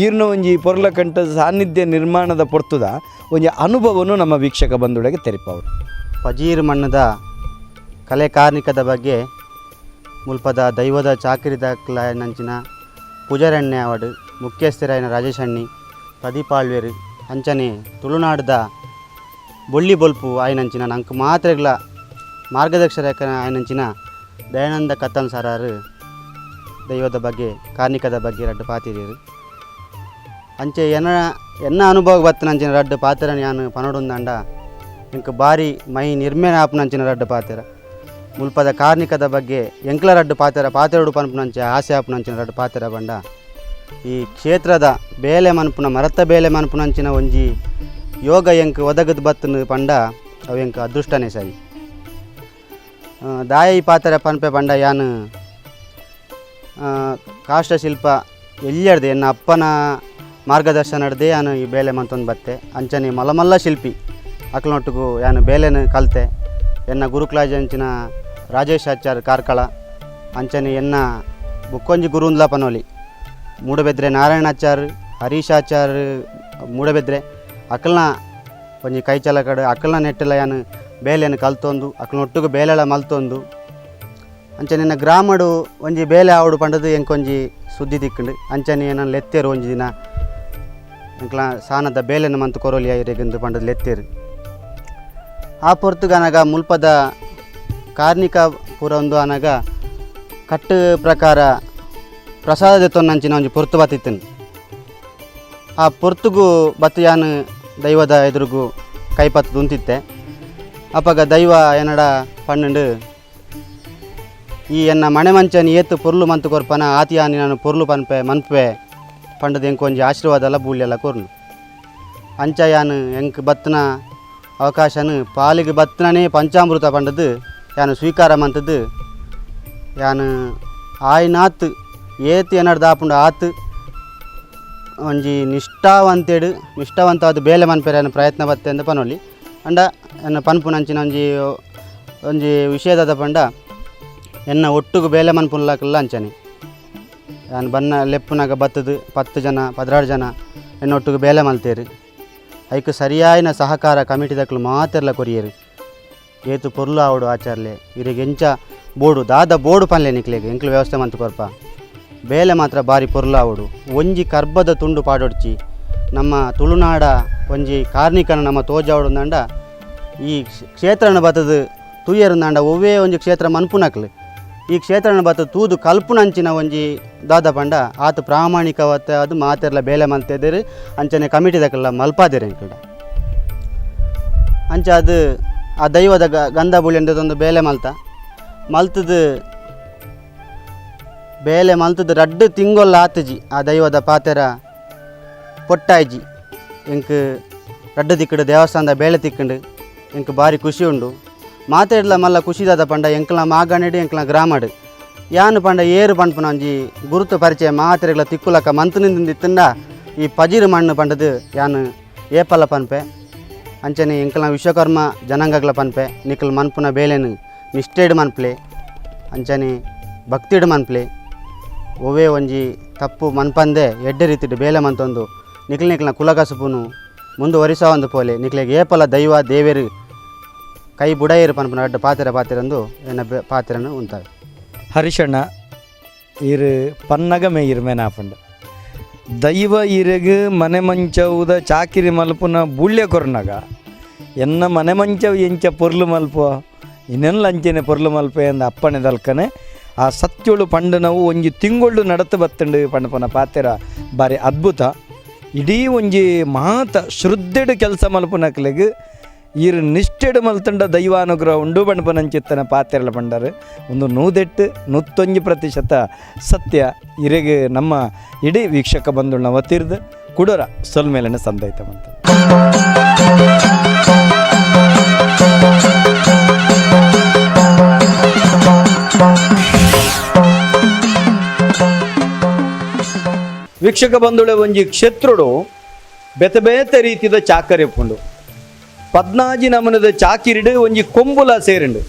ಈರ್ನ ಒಂಜಿ ಪೊರ್ಲಕಂಠದ ಸಾನ್ನಿಧ್ಯ ನಿರ್ಮಾಣದ ಪೊರ್ತುದ ಒಂಜಿ ಅನುಭವನು ನಮ್ಮ ವೀಕ್ಷಕ ಬಂಧುಗಳಿಗೆ ತೆರಿಪಾವು. ಪಜೀರು ಮಣ್ಣದ ಕಲೆ ಕಾರ್ಣಿಕದ ಬಗ್ಗೆ ಮುಲ್ಪದ ದೈವದ ಚಾಕಿರಿದ ನಂಚಿನ ಪೂಜಾರಣ್ಯ ಅವಡು ಮುಖ್ಯಸ್ಥರಾಯನ ರಾಜೇಶ್ ಅಣ್ಣಿ, ಪ್ರದೀಪ್ ಆಳ್ವೇರು, ಅಂಚನೆ ತುಳುನಾಡದ ಬೊಳ್ಳಿ ಬೊಲ್ಪು ಆಯ್ನಂಚಿನ ನಂಕ್ ಮಾತ್ರೆಗ್ಲ ಮಾರ್ಗದರ್ಶಕ ಆಯ್ನಂಚಿನ ದಯಾನಂದ ಕತ್ತನ್ ಸರಾರು ದೈವದ ಬಗ್ಗೆ ಕಾರ್ಣಿಕದ ಬಗ್ಗೆ ರಡ್ಡು ಪಾತಿರಿಯರು. ಅಂಚೆ ಎನ್ನ ಎನ್ನ ಅನುಭವ ಬತ್ತನಂಚಿನ ರಡ್ಡು ಪಾತ್ರ ಯಾನು ಪನೊಡುಂದಂಡ ಎಂಕ್ ಬಾರಿ ಮೈ ನಿರ್ಮೇಣ ಆಪುನಂಚಿನ ರಡ್ಡು ಪಾತೆರ. ಮುಲ್ಪದ ಕಾರ್ಣಿಕದ ಬಗ್ಗೆ ಎಂಕ್ಲ ರಡ್ಡು ಪಾತೆರ ಪಾತೆರಡು ಪನ್ಪುನಂಚೆ ಆಸೆ ಆಪುನಂಚಿನ ರಡ್ಡು ಪಾತೆರ ಬಂಡ ಈ ಕ್ಷೇತ್ರದ ಬೇಲೆ ಮನ್ಪುನ ಮರತ ಬೇಲೆ ಮನ್ಪುನಂಚಿನ ಒಂಜಿ ಯೋಗ ಎಂಕ್ ಒದಗದ್ ಬತ್ತನು ಪಂಡ ಅವು ಎಂಕ್ ಅದೃಷ್ಟನೇ ಸರಿ. ದಾಯ ಈ ಪಾತೆರ ಪನ್ಪೆ ಪಂಡ ಯಾನು ಕಾಷ್ಟಶಿಲ್ಪ ಎಲ್ಯಡ್ದೆ ಎನ್ನ ಅಪ್ಪನ ಮಾರ್ಗದರ್ಶನಡ್ದೆ ಯಾನು ಈ ಬೇಲೆ ಮಂತೊಂದು ಬತ್ತೆ. ಅಂಚನೆ ಮಲಮಲ್ಲ ಶಿಲ್ಪಿ ಅಕ್ಲನೊಟ್ಟುಗು ಯಾನು ಬೇಲೆನ ಕಲ್ತೆ. ಎನ್ನ ಗುರುಕ್ಲಾಜಂಚಿನ ರಾಜೇಶ್ ಆಚಾರ್ ಕಾರ್ಕಳ, ಅಂಚನೆ ಎನ್ನ ಬುಕ್ಕೊಂಜಿ ಗುರುಂದ್ಲ ಪನೋಲಿ ಮೂಡಬೆದ್ರೆ ನಾರಾಯಣಾಚಾರ್, ಹರೀಶ್ ಆಚಾರ್ ಮೂಡಬೆದ್ರೆ ಅಕಲ್ನ ಒಂಜಿ ಕೈ ಚಲಕಡು ಅಕಲ್ನ ನೆಟ್ಟಲ ಯಾನು ಬೇಲೆಯನ್ನು ಕಲ್ತೊಂದು ಅಕಲ್ನೊಟ್ಟುಗು ಬೇಲೆಲ ಮಲ್ತೊಂದು. ಅಂಚನೆ ನಿನ್ನ ಗ್ರಾಮಡು ಒಂಜಿ ಬೇಲೆ ಆವಡು ಪಂಡದು ಎಂಕೊಂಜಿ ಸುದ್ದಿ ತಿಕ್ಕಂಡು. ಅಂಚನೆ ನನ್ನ ಲೆತ್ತೇರು ಒಂಜಿ ದಿನ ಎಂಕ್ಲ ಸಾನದ ಬೇಲೆನ ಮಂತು ಕೊರೋಲಿ ಐರೆಗೆಂದು ಪಂಡದು ಲೆತ್ತೇರು. ಆ ಪೊರ್ತುಗನಗ ಮುಲ್ಪದ ಕಾರ್ಣಿಕ ಪೂರ ಒಂದು ಅನಗ ಕಟ್ಟು ಪ್ರಕಾರ ಪ್ರಸಾದ ದೆತ್ತೊನ್ನಂಚಿನ ಒಂಜಿ ಪೊರ್ತು ಬತ್ತಿತ್ತನು. ಆ ಪೊರ್ತುಗು ಬತ್ತು ಯಾನು ದೈವದ ಎದುರುಗು ಕೈಪತ್ತು ದುಂತಿತ್ತೆ. ಅಪಗ ದೈವ ಎನ್ನಡ ಪನ್ನಂಡು, ಈ ಎನ್ನ ಮಣೆ ಮಂಚನ ಏತು ಪೊರ್ಲು ಮಂತು ಕೊರ್ಪನ ಆತಿ ಆನಿ ನಾನು ಪೊರ್ಲು ಪನ್ಪೆ ಮನ್ಪೆ ಪಂಡದು ಎಂಕ್ ಒಂಜಿ ಆಶೀರ್ವಾದ ಎಲ್ಲ ಬೂಳ್ಯೆಲ್ಲ ಕೊರ್ನು. ಅಂಚ ಯಾನು ಎಂಕ್ ಬತ್ತನ ಅವಕಾಶನು ಪಾಲಿಗೆ ಬತ್ತನೇ ಪಂಚಾಮೃತ ಪಂಡದು ಯಾನು ಸ್ವೀಕಾರ ಮಂತದ್ದು. ಯಾನು ಆಯ್ನಾತ್ ಏತ್ ಎನ್ನಡ್ದು ಆಪುಂಡು ಆತ್ ಒಂಜಿ ನಿಷ್ಠಾವಂತೇಡು ನಿಷ್ಠಾವಂತವಾದ ಬೇಲೆ ಮನ್ಪೆರೆ ಪ್ರಯತ್ನ ಬತ್ತೆ ಅಂದ್ ಪನೊಲಿ. ಅಂಡ ಎನ್ನ ಪನ್ಪುನಂಚಿನ ಒಂಜಿ ಒಂಜಿ ವಿಷಯದಾದ ಪಂಡ ಎನ್ನ ಒಟ್ಟುಗು ಬೇಲೆ ಮನ್ಪುನ್ಲಕಲ್ಲ ಅಂಚನೆ ಯಾನ್ ಬನ್ನ ಲೆಪ್ಪುನಗ ಬತ್ತದು 10 ಜನ 16 ಜನ ಎನ್ನ ಒಟ್ಟುಗು ಬೇಲೆ ಮಲ್ತೇರು. ಐಕ್ ಸರಿಯಾಯಿನ ಸಹಕಾರ ಕಮಿಟಿದಕ್ಲು ಮಾತೆರ್ಲ ಕೊರಿಯೆರು. ಏತು ಪೊರ್ಲು ಆವಡು ಆಚಾರ್ಲೆ, ಇರೆಗ್ ಎಂಚ ಬೋಡು ದಾದ ಬೋಡು ಪನ್ಲೆ ನಿಕ್ಲೆಗ್ ಎಂಕ್ಲು ವ್ಯವಸ್ಥೆ ಮಂತ್ ಕೊರ್ಪ. ಬೇಲೆ ಮಾತ್ರ ಬಾರಿ ಪೊರ್ಲು ಆವಡು. ಒಂಜಿ ಕರ್ಬದ ತುಂಡು ಪಾಡೊಡ್ಚಿ. ನಮ್ಮ ತುಳುನಾಡ ಒಂಜಿ ಕಾರ್ಣಿಕನ ನಮ್ಮ ತೋಜಾವಡುಂದಾಂಡ ಈ ಕ್ಷೇತ್ರನ ಬತ್ತದು ತೂಯರುಂದಾಂಡ ಒವ್ವೇ ಒಂಜಿ ಕ್ಷೇತ್ರ ಮನ್ಪುನಕ್ಲು ಈ ಕ್ಷೇತ್ರನ ಬತ್ತ ತೂದು ಕಲ್ಪುನಂಚಿನ ಒಂಜಿ ದಾದ ಪಂಡ ಆತ ಪ್ರಾಮಾಣಿಕವತ್ತ ಅದು ಮಾತೆರ್ಲ ಬೇಲೆ ಮಲ್ತಿದ್ದೀರಿ ಅಂಚನೆ ಕಮಿಟಿ ದಕ್ಕಲ್ಲ ಮಲ್ಪಾದಿರಿ ಎಂಕಲ್ಡ ಅಂಚ ಅದು ಆ ದೈವದ ಗಂಧ ಬುಳಿ ಬೇಲೆ ಮಲ್ತ ಮಲ್ತದು ಬೇಲೆ ಮಲ್ತದು ರಡ್ಡು ತಿಂಗೊಲ್ಲ ಆತಜಿ ಆ ದೈವದ ಪಾತೆರ ಪೊಟ್ಟಾಯ್ಜಿ ಎಂಕ್ ರಡ್ಡು ತಿಕ್ಕಡು ದೇವಸ್ಥಾನದ ಬೇಳೆ ತಿಕ್ಕಂಡು ಎಂಕ್ ಭಾರಿ ಖುಷಿ ಉಂಡು ಮಾತೆಡ್ಲ ಮಲ್ಲ ಖುಷಿದಾದ ಪಂಡ ಎಂಕ್ಲ ಮಾಗಣಿಡು ಎಂಕ್ಲ ಗ್ರಾಮಡು ಯಾನು ಪಂಡ ಏರು ಪಂಪುನ ಒಂಜಿ ಗುರುತು ಪರಿಚಯ ಮಾತೆರೆಗ್ಲ ತಿಕ್ಕುಲಕ್ಕ ಮಂತನಿಂದ ತಿಂಡ ಈ ಪಜಿರು ಮಣ್ಣು ಪಂಡದು ಯಾನು ಏಪಲ್ಲ ಪನ್ಪೆ ಅಂಚನೆ ಎಂಕ್ಲ ವಿಶ್ವಕರ್ಮ ಜನಾಂಗಗಳ ಪನ್ಪೆ ನಿಕ್ಲ ಮನ್ಪುನ ಬೇಲೆನು ನಿಷ್ಠೆಡ್ ಮನ್ಪ್ಲೆ ಅಂಚನೆ ಭಕ್ತಿಡ್ ಮನ್ಪ್ಲೆ ಒವ್ವೇ ಒಂಜಿ ತಪ್ಪು ಮನ್ಪಂದೆ ಎಡ್ಡೆ ರೀತಿಡ್ ಬೇಲೆ ಮಂತೊಂದು ನಿಕ್ಲ ನಿಕ್ಲ ಕುಲಕಸುಪುನು ಮುಂದುವರಿಸ ಒಂದು ಪೋಲೆ ನಿಕ್ಲೆಗ್ ಏಪಲ ದೈವ ದೇವೆರು ಕೈ ಬುಡೈರು ಪನ್ಪುನ ಅಡ್ಡ ಪಾತೆರ ಪಾತೆರಂದು ಎನ್ನ ಪಾತೆರನು ಉಂತಾವೆ. ಹರಿಶಣ್ಣ ಇರು ಪನ್ನಗ ಮೇಯಿರ್ ಮೇನಾಪಂಡು ದೈವ ಇರೆಗ್ ಮನೆ ಮಂಚವುದ ಚಾಕಿರಿ ಮಲ್ಪುನ ಬುಳ್ಯ ಕೊರ್ನಗ ಎನ್ನ ಮನೆ ಮಂಚವು ಎಂಚ ಪೊರ್ಲು ಮಲ್ಪ ಇನ್ನೆಲ್ಲ ಅಂಚನೆ ಪೊರ್ಲು ಮಲ್ಪೆ ಅಂದ ಅಪ್ಪಣೆ ದಲ್ಕನೆ ಆ ಸತ್ಯೋಳು ಪಂಡನವು ಒಂಜಿ ತಿಂಗೊಳ್ಳು ನಡತು ಬತ್ತಂಡು ಪಂಡಪನ ಪಾತೆರ ಬಾರಿ ಅದ್ಭುತ. ಇಡೀ ಒಂಜಿ ಮಾತ ಶ್ರದ್ಧೆಡು ಕೆಲಸ ಮಲ್ಪುನಕ್ಲೆಗ್ ಈರು ನಿಷ್ಠೆಡು ಮಲ್ತಂಡ ದೈವಾನುಗ್ರಹ ಉಂಡು ಪಂಡಪನಂಚಿತ್ತನ ಪಾತೆರಲ ಪಂಡರು ಒಂದು ನೂದೆಟ್ಟು ನೂತ್ತೊಂಜಿ ಪ್ರತಿಶತ ಸತ್ಯ. ಇರೆಗ್ ನಮ್ಮ ಇಡೀ ವೀಕ್ಷಕ ಬಂಧುಳ್ನ ವತಿರ್ದು ಕುಡೋರ ಸೊಲ್ಮೇಲನೆ ಸಂದೈತ ಮಂತ. ವೀಕ್ಷಕ ಬಂಧುಳೆ ಒಂಜಿ ಕ್ಷೇತ್ರಡು ಬೇತೆ ಬೇತೆ ರೀತಿದ ಚಾಕರಿ ಉಪ್ಪುಂಡು. ಪದ್ನಾಜಿ ನಮನದ ಚಾಕಿರಿಡು ಒಂಜಿ ಕೊಂಬುಲ ಸೇರಿಂಡು.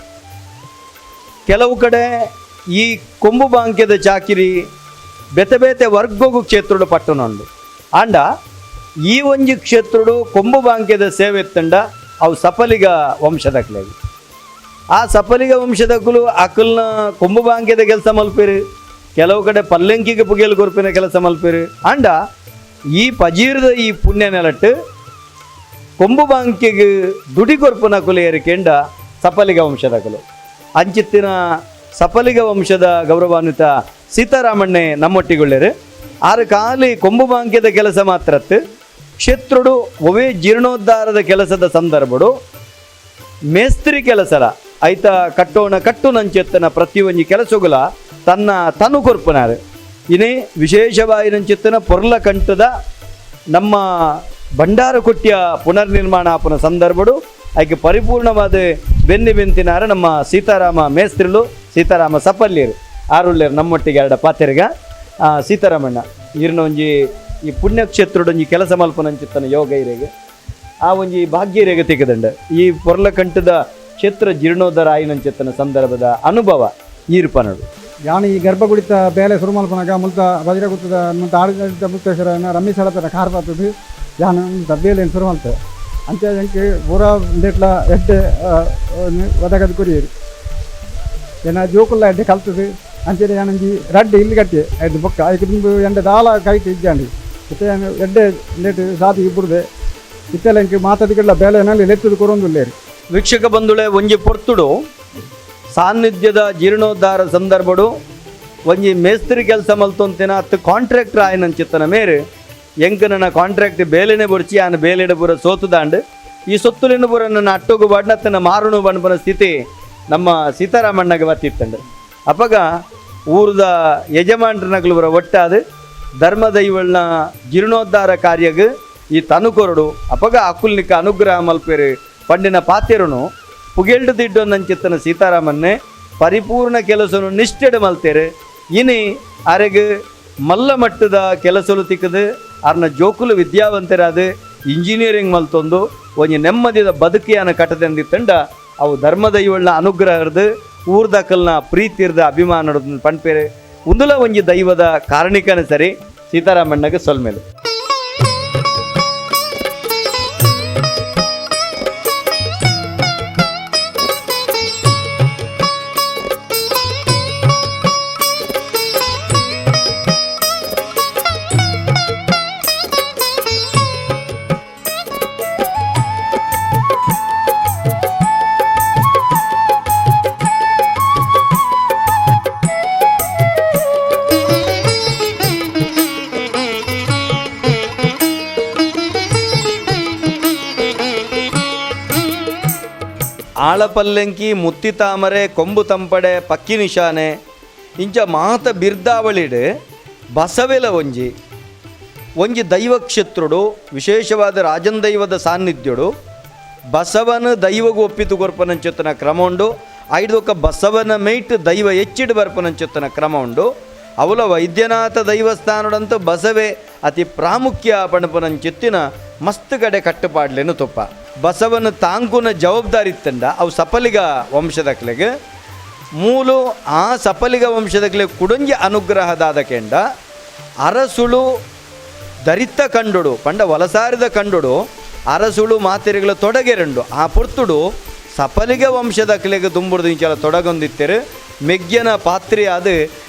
ಕೆಲವು ಕಡೆ ಈ ಕೊಂಬು ಬಾಂಕ್ಯದ ಚಾಕಿರಿ ಬೇತೆ ಬೇತೆ ವರ್ಗಗು ಕ್ಷೇತ್ರಡು ಪಟ್ಟಣುಂಡು. ಆಂಡ ಈ ಒಂಜಿ ಕ್ಷೇತ್ರಡು ಕೊಂಬು ಬಾಂಕ್ಯದ ಸೇವೆ ತಂಡ ಅವು ಸಫಲಿಗ ವಂಶದಕ್ಲೆಗ್. ಆ ಸಫಲಿಗ ವಂಶದಕ್ಕಲು ಅಕಲ್ನ ಕೊಂಬು ಬಾಂಕ್ಯದ ಕೆಲಸ ಮಲ್ಪೇರು, ಕೆಲವು ಕಡೆ ಪಲ್ಲಂಕಿಗೆ ಪುಗೆಲ್ ಕೊರ್ಪಿನ ಕೆಲಸ ಮಲ್ಪೇರು. ಆಂಡ ಈ ಪಜೀರದ ಈ ಪುಣ್ಯ ನೆಲಟ್ಟು ಕೊಂಬು ಬಾಂಕಿಗೆ ದುಡಿ ಕೊರ್ಪುನ ಕುಲೆಯರು ಕೆಂಡ ಸಫಲಿಗ ವಂಶದಕಲು. ಅಂಚಿತ್ತಿನ ಸಫಲಿಗ ವಂಶದ ಗೌರವಾನ್ವಿತ ಸೀತಾರಾಮಣ್ಣೆ ನಮ್ಮೊಟ್ಟಿಗೊಳ್ಳೇರು. ಆರು ಖಾಲಿ ಕೊಂಬು ಬಾಂಕ್ಯದ ಕೆಲಸ ಮಾತ್ರತ್ತು ಕ್ಷೇತ್ರಡು ಒವೇ ಜೀರ್ಣೋದ್ಧಾರದ ಕೆಲಸದ ಸಂದರ್ಭಡು ಮೇಸ್ತ್ರಿ ಕೆಲಸರ ಐತ ಕಟ್ಟೋಣ ಕಟ್ಟು ನಂಚೆತ್ತನ ಪ್ರತಿಯೊಂಜಿ ಕೆಲಸಗುಲ ತನ್ನ ತನು ಕೊರ್ಪುನಾರು. ಇನೇ ವಿಶೇಷವಾಯಿನಂಚಿತ್ತನ ಪೊರ್ಲ ಕಂಠದ ನಮ್ಮ ಭಂಡಾರಕೊಟ್ಟಿಯ ಪುನರ್ನಿರ್ಮಾಣ ಆಪುನ ಸಂದರ್ಭಡು ಐಕೆ ಪರಿಪೂರ್ಣವಾದ ಬೆನ್ನಿ ಬೆಂತಿನಾರ ನಮ್ಮ ಸೀತಾರಾಮ ಮೇಸ್ತ್ರಿಲು ಸೀತಾರಾಮ ಸಪಲ್ಯರು ಆರುಳ್ಳೇರು ನಮ್ಮೊಟ್ಟಿಗೆ ಎರಡ ಪಾತೆರ್ಗ. ಸೀತಾರಾಮಣ್ಣ ಈರ್ನ ಒಂಜಿ ಈ ಪುಣ್ಯಕ್ಷೇತ್ರಡೊಂಜಿ ಕೆಲಸ ಮಲ್ಪನಂಚಿತ್ತನ ಯೋಗ ಇರೆಗೆ ಆ ಒಂಜಿ ಭಾಗ್ಯ ಇರೆಗೆ ತಿಕ್ಕದಂಡ ಈ ಪೊರ್ಲಕಂಠದ ಕ್ಷೇತ್ರ ಜೀರ್ಣೋದ್ಧಾರ ಆಯಿನಂಚಿತ್ತನ ಸಂದರ್ಭದ ಅನುಭವ ಈರ್ಪನಡು. ಯಾನು ಈ ಗರ್ಭಗುಡಿತ ಬೇಲೆ ಶುರು ಮಲ್ಪನಾಗ ಮುಲ್ತ ವಜ್ರಗುತ್ತದ ಮುಲ್ತ ಆಡಳಿತ ಮುಕ್ತೇಶ್ವರನ ರಮೇಶ್ ಹಳಪದ ಕಾರ್ ಬರ್ತದೆ ಯಾನು ಮುಲ್ತ ಬೇಲೆನ್ ಶುರು ಮಲ್ತೆ ಅಂಚೆ ಎಂಕ್ ಪೂರ ಉಂದೆಟ್ಲ ಎಡ್ಡೆ ಒದಗದ ಕೊರಿಯರು ಏನ ಜೋಕುಲ್ಲ ಎಡ್ಡೆ ಕಲ್ತದೆ ಅಂಚೆ ಯಾನೊಂಜಿ ರಡ್ಡೆ ಇಲ್ಲಿ ಕಟ್ಟಿ ಐದು ಬೊಕ್ಕ ಐಕ್ ದುಂಬು ಎಂಡೆ ದಾಲ ಕೈಟ್ ಇಜ್ಜಾಂಡಿ ಇತ್ತೆ ಯಾನ್ ಎಡ್ಡೆ ಉಂದೆಟ್ ಸಾದಿ ಇಬ್ಬುರ್ದೆ ಇತ್ತೆಲ್ಲ ಎಂಕ್ ಮಾತಾದಿಗೆಲ್ಲ ಬೇಲೆ ಲೆತ್ತದು ಕೊರೊಂದುಲ್ಲೇರು. ವೀಕ್ಷಕ ಬಂಧುಳೆ ಒಂಜಿ ಪೊರ್ತುಡು ಸಾನ್ನಿಧ್ಯದ ಜೀರ್ಣೋದ್ಧಾರ ಸಂದರ್ಭಡು ಒಂಜಿ ಮೇಸ್ತ್ರಿ ಕೆಲಸ ಮಲ್ತೊಂತಿನ ಅತ್ತು ಕಾಂಟ್ರಾಕ್ಟರ್ ಆಯ್ನಂಚಿತ್ತನ ಮೇರು ಎಂಕ್ ನನ್ನ ಕಾಂಟ್ರಾಕ್ಟ್ ಬೇಲೆನೆ ಬೊಡ್ಚಿ ಆನ ಬೇಲೆಡ ಪೂರ ಸೋತುದಾಂಡ್ ಈ ಸೊತ್ತುಲಿನ ಪೂರ ನನ್ನ ಅಟ್ಟೋಗು ಬಾಡ್ನತ್ತನ ಮಾರುಣು ಬಣ್ಪನ ಸ್ಥಿತಿ ನಮ್ಮ ಸೀತಾರಾಮಣ್ಣಗೆ ಬತ್ತಿತ್ತಂಡು. ಅಪಗ ಊರದ ಯಜಮಾನ್ರನಗ್ಲು ಪೂರ ಒಟ್ಟಾದು ಧರ್ಮದೈವಳ್ನ ಜೀರ್ಣೋದ್ಧಾರ ಕಾರ್ಯಗ್ ಈ ತನುಕೊರಡು ಅಪಗ ಅಕುಲ್ನಿಕ ಅನುಗ್ರಹ ಮಲ್ಪೇರು ಪಂಡಿನ ಪಾತೆರುನು ಪುಗೆಲ್ಡು ದಿಡ್ಡೊಂದಂಚಿತ್ತನ ಸೀತಾರಾಮನ್ನೇ ಪರಿಪೂರ್ಣ ಕೆಲಸನು ನಿಷ್ಠೆಡು ಮಲ್ತೇರು. ಇನಿ ಅರೆಗ್ ಮಲ್ಲ ಮಟ್ಟದ ಕೆಲಸಲು ತಿಕ್ಕದು ಅರ್ನ ಜೋಕುಲು ವಿದ್ಯಾವಂತರಾದ ಇಂಜಿನಿಯರಿಂಗ್ ಮಲ್ತೊಂದು ಒಂಜಿ ನೆಮ್ಮದಿದ ಬದುಕಿಯಾನ ಕಟ್ಟದೆಂದಿತ್ತಂಡ ಅವು ಧರ್ಮದೈವಳ್ನ ಅನುಗ್ರಹರ್ದು ಊರ್ದಕಲ್ನ ಪ್ರೀತಿರ್ದ ಅಭಿಮಾನ ಪಣ್ಪೇರೆ ಉಂದುಲ ಒಂಜಿ ದೈವದ ಕಾರಣಿಕನ ಸರಿ ಸೀತಾರಾಮಣ್ಣಗೆ ಸೊಲ್ಮೇಲು. ಆಳಪಲ್ಲೆಂಕಿ, ಮುತ್ತಿ ತಾಮರೆ, ಕೊಂಬು ತಂಪಡೆ, ಪಕ್ಕಿ ನಿಶಾನೆ ಇಂಚ ಮಾತ ಬಿರ್ದಾವಳಿಡ್ ಬಸವೆಲ ಒಂಜಿ ಒಂಜಿ ದೈವಕ್ಷೇತ್ರುಡು, ವಿಶೇಷವಾದ ರಾಜನ್ ದೈವದ ಸಾನ್ನಿಧ್ಯುಡು ಬಸವನ ದೈವಗೂ ಒಪ್ಪಿತು ಕೊರ್ಪನಂಚೊತ್ತನ ಕ್ರಮ ಉಂಡು. ಐದೊಕ್ಕ ಬಸವನ ಮೇಟ್ ದೈವ ಹೆಚ್ಚಿಡು ಬರ್ಪನಂಚೊತ್ತನ ಕ್ರಮ ಉಂಡು. ಅವಲ ವೈದ್ಯನಾಥ ದೈವಸ್ಥಾನಡಂತೂ ಬಸವೆ ಅತಿ ಪ್ರಾಮುಖ್ಯ ಪಣಪನಂಚಿತ್ತಿನ ಮಸ್ತ್ ಕಡೆ ಕಟ್ಟುಪಾಡ್ಲೇನು ತುಪ್ಪ. ಬಸವನ ತಾಂಕುನ ಜವಾಬ್ದಾರಿ ಇತ್ತಂಡ ಅವು ಸಪಲಿಗ ವಂಶದಕ್ಲೆಗೆ ಮೂಲು ಆ ಸಪಲಿಗ ವಂಶದಕ್ಲೆ ಕುಡಂಜಿ ಅನುಗ್ರಹದಾದ ಕೆಂಡ ಅರಸುಳು ದರಿತ ಕಂಡುಡು ಪಂಡ ವಲಸಾರಿದ ಕಂಡುಡು ಅರಸುಳು ಮಾತೆರೆಗಳ ತೊಡಗೆರಂಡು ಆ ಪೊರ್ತುಡು ಸಪಲಿಗ ವಂಶದಕ್ಲೆಗೆ ದುಂಬುಡ್ದು ಇಂಚಲ ತೊಡಗೊಂದಿತ್ತೇರು. ಮೆಗ್ಯನ ಪಾತ್ರಿಯಾದ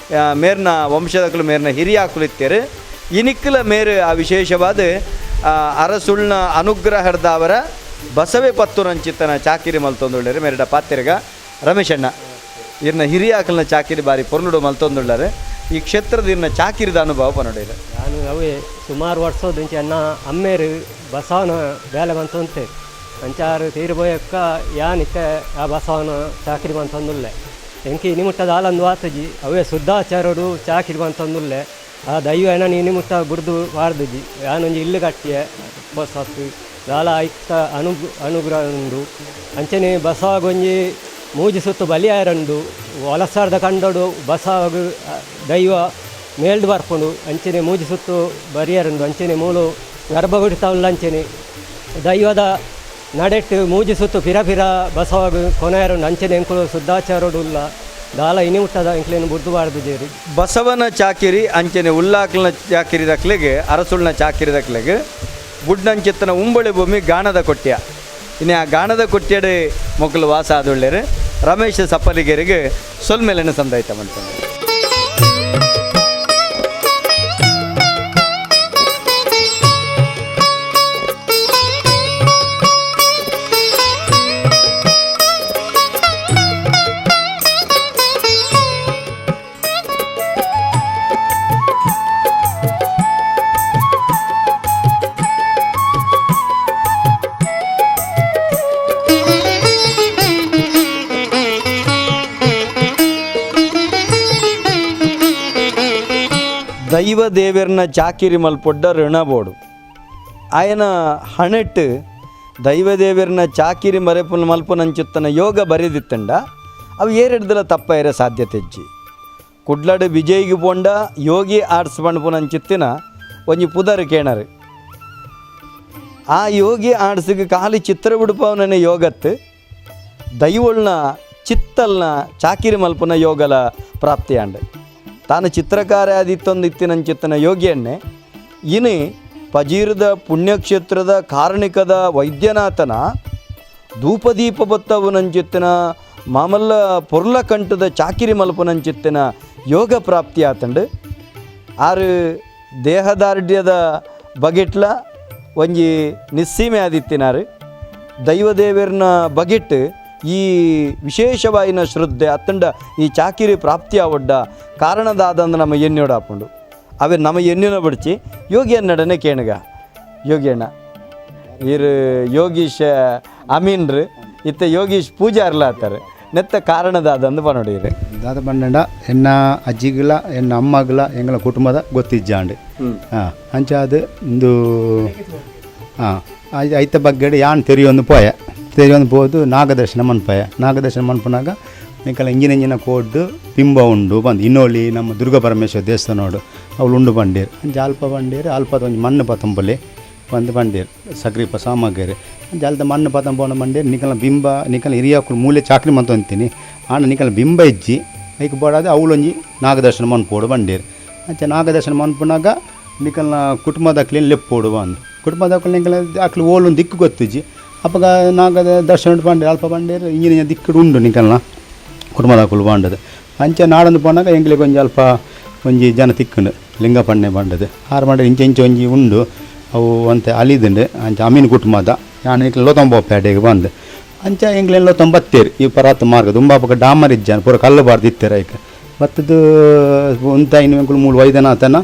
ಮೇರ್ನ ವಂಶದಕ್ಲು ಮೇರ್ನ ಹಿರಿಯಾಕುಲಿತ್ತೇರು. ಇನಿಕ್ಕಲ ಮೇರು ಆ ವಿಶೇಷವಾದ ಅರಸುಳ್ನ ಅನುಗ್ರಹದವರ ಬಸವೆ ಪತ್ತುರಂಚಿತ್ತನ ಚಾಕಿರಿ ಮಲ್ತೊಂದುಳ್ಳೇರು ಮೇರಡ ಪಾತ್ರಿಗ ರಮೇಶಣ್ಣ ಇರ್ನ ಹಿರಿಯಾಕಲ್ನ ಚಾಕಿರಿ ಬಾರಿ ಪೊರ್ಲುಡು ಮಲ್ತೊಂದುಳ್ಳಾರೆ. ಈ ಕ್ಷೇತ್ರದ ಇರ್ನ ಚಾಕಿರಿದ ಅನುಭವ ಪನೋಡಿರ. ನಾನು ಅವೇ ಸುಮಾರು ವರ್ಷದಿಂಚೆ ಅನ್ನ ಅಮ್ಮೇರು ಬಸವನ ಬೇಲೆ ಬಂತಂತೆ ಅಂಚಾರು ತೀರು ಬೋಯಕ್ಕ ಯಾನಿತ್ತೆ ಆ ಬಸವನ ಚಾಕಿರಿ ಬಂತಂದುಲ್ಲೆ ಎಂಕಿ ಇನಿಮುಟ್ಟದ ಆಲಂದು ವಾತಜಿ ಅವೇ ಶುದ್ಧಾಚಾರಡು ಚಾಕಿರಿ ಬಂತಂದುಲ್ಲೆ ಆ ದೈವ ಏನ ಇನಿಮುಟ್ಟ ಬುಡ್ದು ವಾರ್ದುಜಿ ಯಾನೊಂಜಿ ಇಲ್ಲು ಕಟ್ಟಿಯೆ ಬಸತ್ತು ದಾಲ ಐಕ್ತ ಅನುಗ್ರಹ ಉಂಡು. ಅಂಚನೆ ಬಸವಗೊಂಜಿ ಮೂಜಿ ಸುತ್ತು ಬಲಿಯಾರಂಡು ವಲಸಾರ್ದ ಕಂಡೋಡು ಬಸವಗು ದೈವ ಮೇಲ್ದು ಬರ್ಪುಂಡು. ಅಂಚನೆ ಮೂಜಿ ಸುತ್ತು ಬರಿಯರಂಡು ಅಂಚನೆ ಮೂಲು ಗರ್ಭಗುಡಿ ತವಲ್ಲ ಅಂಚನೆ ದೈವದ ನಡೆಟ್ಟು ಮೂಜಿ ಸುತ್ತು ಪಿರ ಪಿರ ಬಸವಗು ಕೊನೆಯರಂಡು ಅಂಚನೆ ಎಂಕುಲು ಶುದ್ಧಾಚಾರೋಡು ಉಲ್ಲ ದಾಲ ಇನಿ ಮುಟ್ಟದ ಎಂಕ್ಲೇನು ಬುಡ್ದು ಬಾರ್ದು ಜೇರಿ. ಬಸವನ ಚಾಕಿರಿ ಅಂಚನೆ ಉಲ್ಲಾಕ್ಲನ ಚಾಕಿರಿ ದಕ್ಲೆಗೆ ಅರಸುಳ್ನ ಚಾಕಿರಿ ದಕ್ಲೆಗೆ ಬುಡ್ನಂಚಿತ್ತನ ಉಂಬಳಿ ಭೂಮಿ ಗಾಣದ ಕೊಟ್ಯ. ಇನ್ನು ಆ ಗಾಣದ ಕೊಟ್ಯಡೆ ಮೊಕ್ಕಲು ವಾಸ ಆದುಳ್ಳೇರು ರಮೇಶ್ ಸಪ್ಪಲಿಗೆರಿಗೆ ಸೊಲ್ಮೇಲೆನ ಸಂದಾಯ್ತ ಮಾಡ್ತಾನೆ. ದೈವ ದೇವರನ್ನ ಚಾಕಿರಿ ಮಲ್ಪೊಡ್ಡ ಋಣಬೋಡು ಆಯನ ಹಣೆಟ್ಟು ದೈವ ದೇವರನ್ನ ಚಾಕಿರಿ ಮರೆಪುನ ಮಲ್ಪುನಂಚುತ್ತನ ಯೋಗ ಬರೆದಿತ್ತಂಡ ಅವು ಏರೆಡ್ದಲ ತಪ್ಪ ಇರೋ ಸಾಧ್ಯತೆ ಇಜ್ಜಿ. ಕುಡ್ಲಡು ವಿಜಯ್ಗೆ ಪೋಂಡ ಯೋಗಿ ಆರ್ಟ್ಸ್ ಪಣ್ಪುನಂಚಿತ್ತಿನ ಒಂಜಿ ಪುದರ್ ಕೇಣರು. ಆ ಯೋಗಿ ಆರ್ಟ್ಸ್ಗೆ ಖಾಲಿ ಚಿತ್ರ ಬಿಡುಪವನೇ ಯೋಗತ್ತು ದೈವಳ್ನ ಚಿತ್ತಲ್ನ ಚಾಕಿರಿ ಮಲ್ಪುನ ಯೋಗಲ ಪ್ರಾಪ್ತಿಯಾಂಡ. ತಾನು ಚಿತ್ರಕಾರ ಆದಿತ್ತೊಂದು ಇತ್ತಿನಂಚಿತ್ತನ ಯೋಗಿಯನ್ನೇ ಇನಿ ಪಜೀರದ ಪುಣ್ಯಕ್ಷೇತ್ರದ ಕಾರಣಿಕದ ವೈದ್ಯನಾಥನ ಧೂಪದೀಪ ಬತ್ತವನಂಚಿತ್ತಿನ ಮಾಮಲ್ಲ ಪೊರ್ಲಕಂಠದ ಚಾಕಿರಿ ಮಲ್ಪನಂಚಿತ್ತಿನ ಯೋಗ ಪ್ರಾಪ್ತಿ ಆತಂಡು. ಆರು ದೇಹದಾರ್ಢ್ಯದ ಬಗೆಟ್ಲ ಒಂಜಿ ನಿಸ್ಸೀಮೆ ಆದಿತ್ತಿನಾರು. ದೈವದೇವರನ ಬಗೆಟ್ ಈ ವಿಶೇಷವಾಯಿನ ಶ್ರದ್ಧೆ ಅತ್ತಂಡ ಈ ಚಾಕಿರಿ ಪ್ರಾಪ್ತಿ ಆವಡ್ಡ ಕಾರಣದಾದಂದು ನಮ್ಮ ಎಣ್ಣೋಡು ಹಾಕೊಂಡು ಅವೇ ನಮ್ಮ ಎಣ್ಣೆನ ಬಿಡಿಸಿ ಯೋಗಿಯನ್ನಡನೆ ಕೇಣಗ ಯೋಗಿಯಣ್ಣ ಇರು ಯೋಗೀಶ್ ಅಮೀನ್ರು ಇತ್ತ ಯೋಗೀಶ್ ಪೂಜಾರ್ಲ ಆತಾರೆ ನೆತ್ತ ಕಾರಣದಾದಂದು ಪನೋಡಿರು. ದಾದ ಬಂಡಂಡ ಎನ್ನ ಅಜ್ಜಿಗಳ ಎನ್ನ ಅಮ್ಮಗಳ ಎಂಗಳ ಕುಟುಂಬದ ಗೊತ್ತಿಜ್ಜಾಂಡ್ ಹಾಂ ಅಂಚಾದ ಇಂದು ಹಾಂ ಐತ ಬಗ್ಗೆ ಯಾನ್ ತೆರಿಯೊಂದು ಪೋಯೆ ತೆರಿಯೊಂದು ಪೋದು ನಾಗದರ್ಶನ ಮನ್ಪಯ ನಾಗದರ್ಶನ ಮನ್ಪನಾಗ ನಿಕಲ ಇಂಜಿನ ಇಂಜಿನ ಕೋಡ್ಡು ಬಿಂಬ ಉಂಡು ಬಂದು ಇನ್ನೋಲಿ ನಮ್ಮ ದುರ್ಗಾ ಪರಮೇಶ್ವರ ದೇವಸ್ಥಾನೋಡು ಅವಳು ಉಂಡು ಬಂಡೀರು ಅಂಚ ಅಲ್ಪ ಬಂಡೀರು ಅಲ್ಪದ ಒಂಜಿ ಮಣ್ಣು ಪತಂಬಲಿ ಬಂದು ಬಂಡೀರು ಸಕ್ರಿಪ ಸಾಮಗ್ರಿ ಅಂಚ ಅಲ್ದ ಮಣ್ಣು ಪತಂಬೋಣ ಬಂಡೀರು ನಿಕಲ ಬಿಂಬ ನಿಕಲ ಹಿರಿಯಾಕುಲು ಮೂಲೆ ಚಾಕ್ರಿ ಮಂತ ಅಂತೀನಿ ಆಂಡ ನಿಕಲ ಬಿಂಬ ಇಜ್ಜಿ ಐಕ್ ಬೋಡಾದ ಅವಳೊಂಜಿ ನಾಗದರ್ಶನ ಮನ್ಪೋಡು ಬಂಡೀರು ಅಂಚ ನಾಗದರ್ಶನ ಮನ್ಪುನಾಗ ನಿಕಲ್ನ ಕುಟುಂಬದಕ್ಲೇನು ಲೆಪ್ಪೋಡು ಬಂದು ಕುಟುಂಬದಕ್ಲು ನಿಕಲ ಅಕ್ಲು ಓಲೊಂದು ದಿಕ್ಕು ಗೊತ್ತಿಜ್ಜಿ ಅಪ್ಪಗ ನಾಗದ ದರ್ಶನ ಬಂಡೀರು ಅಲ್ಪ ಬಂಡೀರು ಇಂಜಿನ ದಿಕ್ಕುಡು ಉಂಡು ನಿಕಲ್ನ ಕುಟುಂಬದಕುಲು ಬಾಂಡದು ಅಂಚ ನಾಡೊಂದು ಪೋನಾಗ ಎಂಕ್ಲೆಗ್ ಒಂಜಿ ಅಲ್ಪ ಒಂಜಿ ಜನ ತಿಕ್ಕುಂಡು ಲಿಂಗಪಣ್ಣೆ ಬಂಡದು ಆರು ಮಂಡೆ ಇಂಚ ಇಂಚ ಒಂಜಿ ಉಂಡು ಅವು ಒಂತೆ ಅಲಿದುಂಡು ಅಂಚ ಅಮೀನ್ ಕುಟುಂಬದ ಯಾನ್ ಎಂಕ್ಲೆ ಲೋತೊಂಬ ಪೇಟೆಗೆ ಬಂದು ಅಂಚ ಎಂಕ್ಲೆನ್ ಲೋತೊಂಬತ್ತೇರು ಈ ಪರಾತ್ ಮಾರ್ಗ ದುಂಬಾಪಕ ಡಾಮರ್ ಇಜ್ಜಾನ್ ಪೂರ ಕಲ್ಲು ಬಾರ್ದು ಇತ್ತೆರ್ ಐಕ್ ಬತ್ತದು ಉಂತಾಯಿನ ಎಂಕುಲು ಮೂಲು ವೈದ್ಯನಾಥನ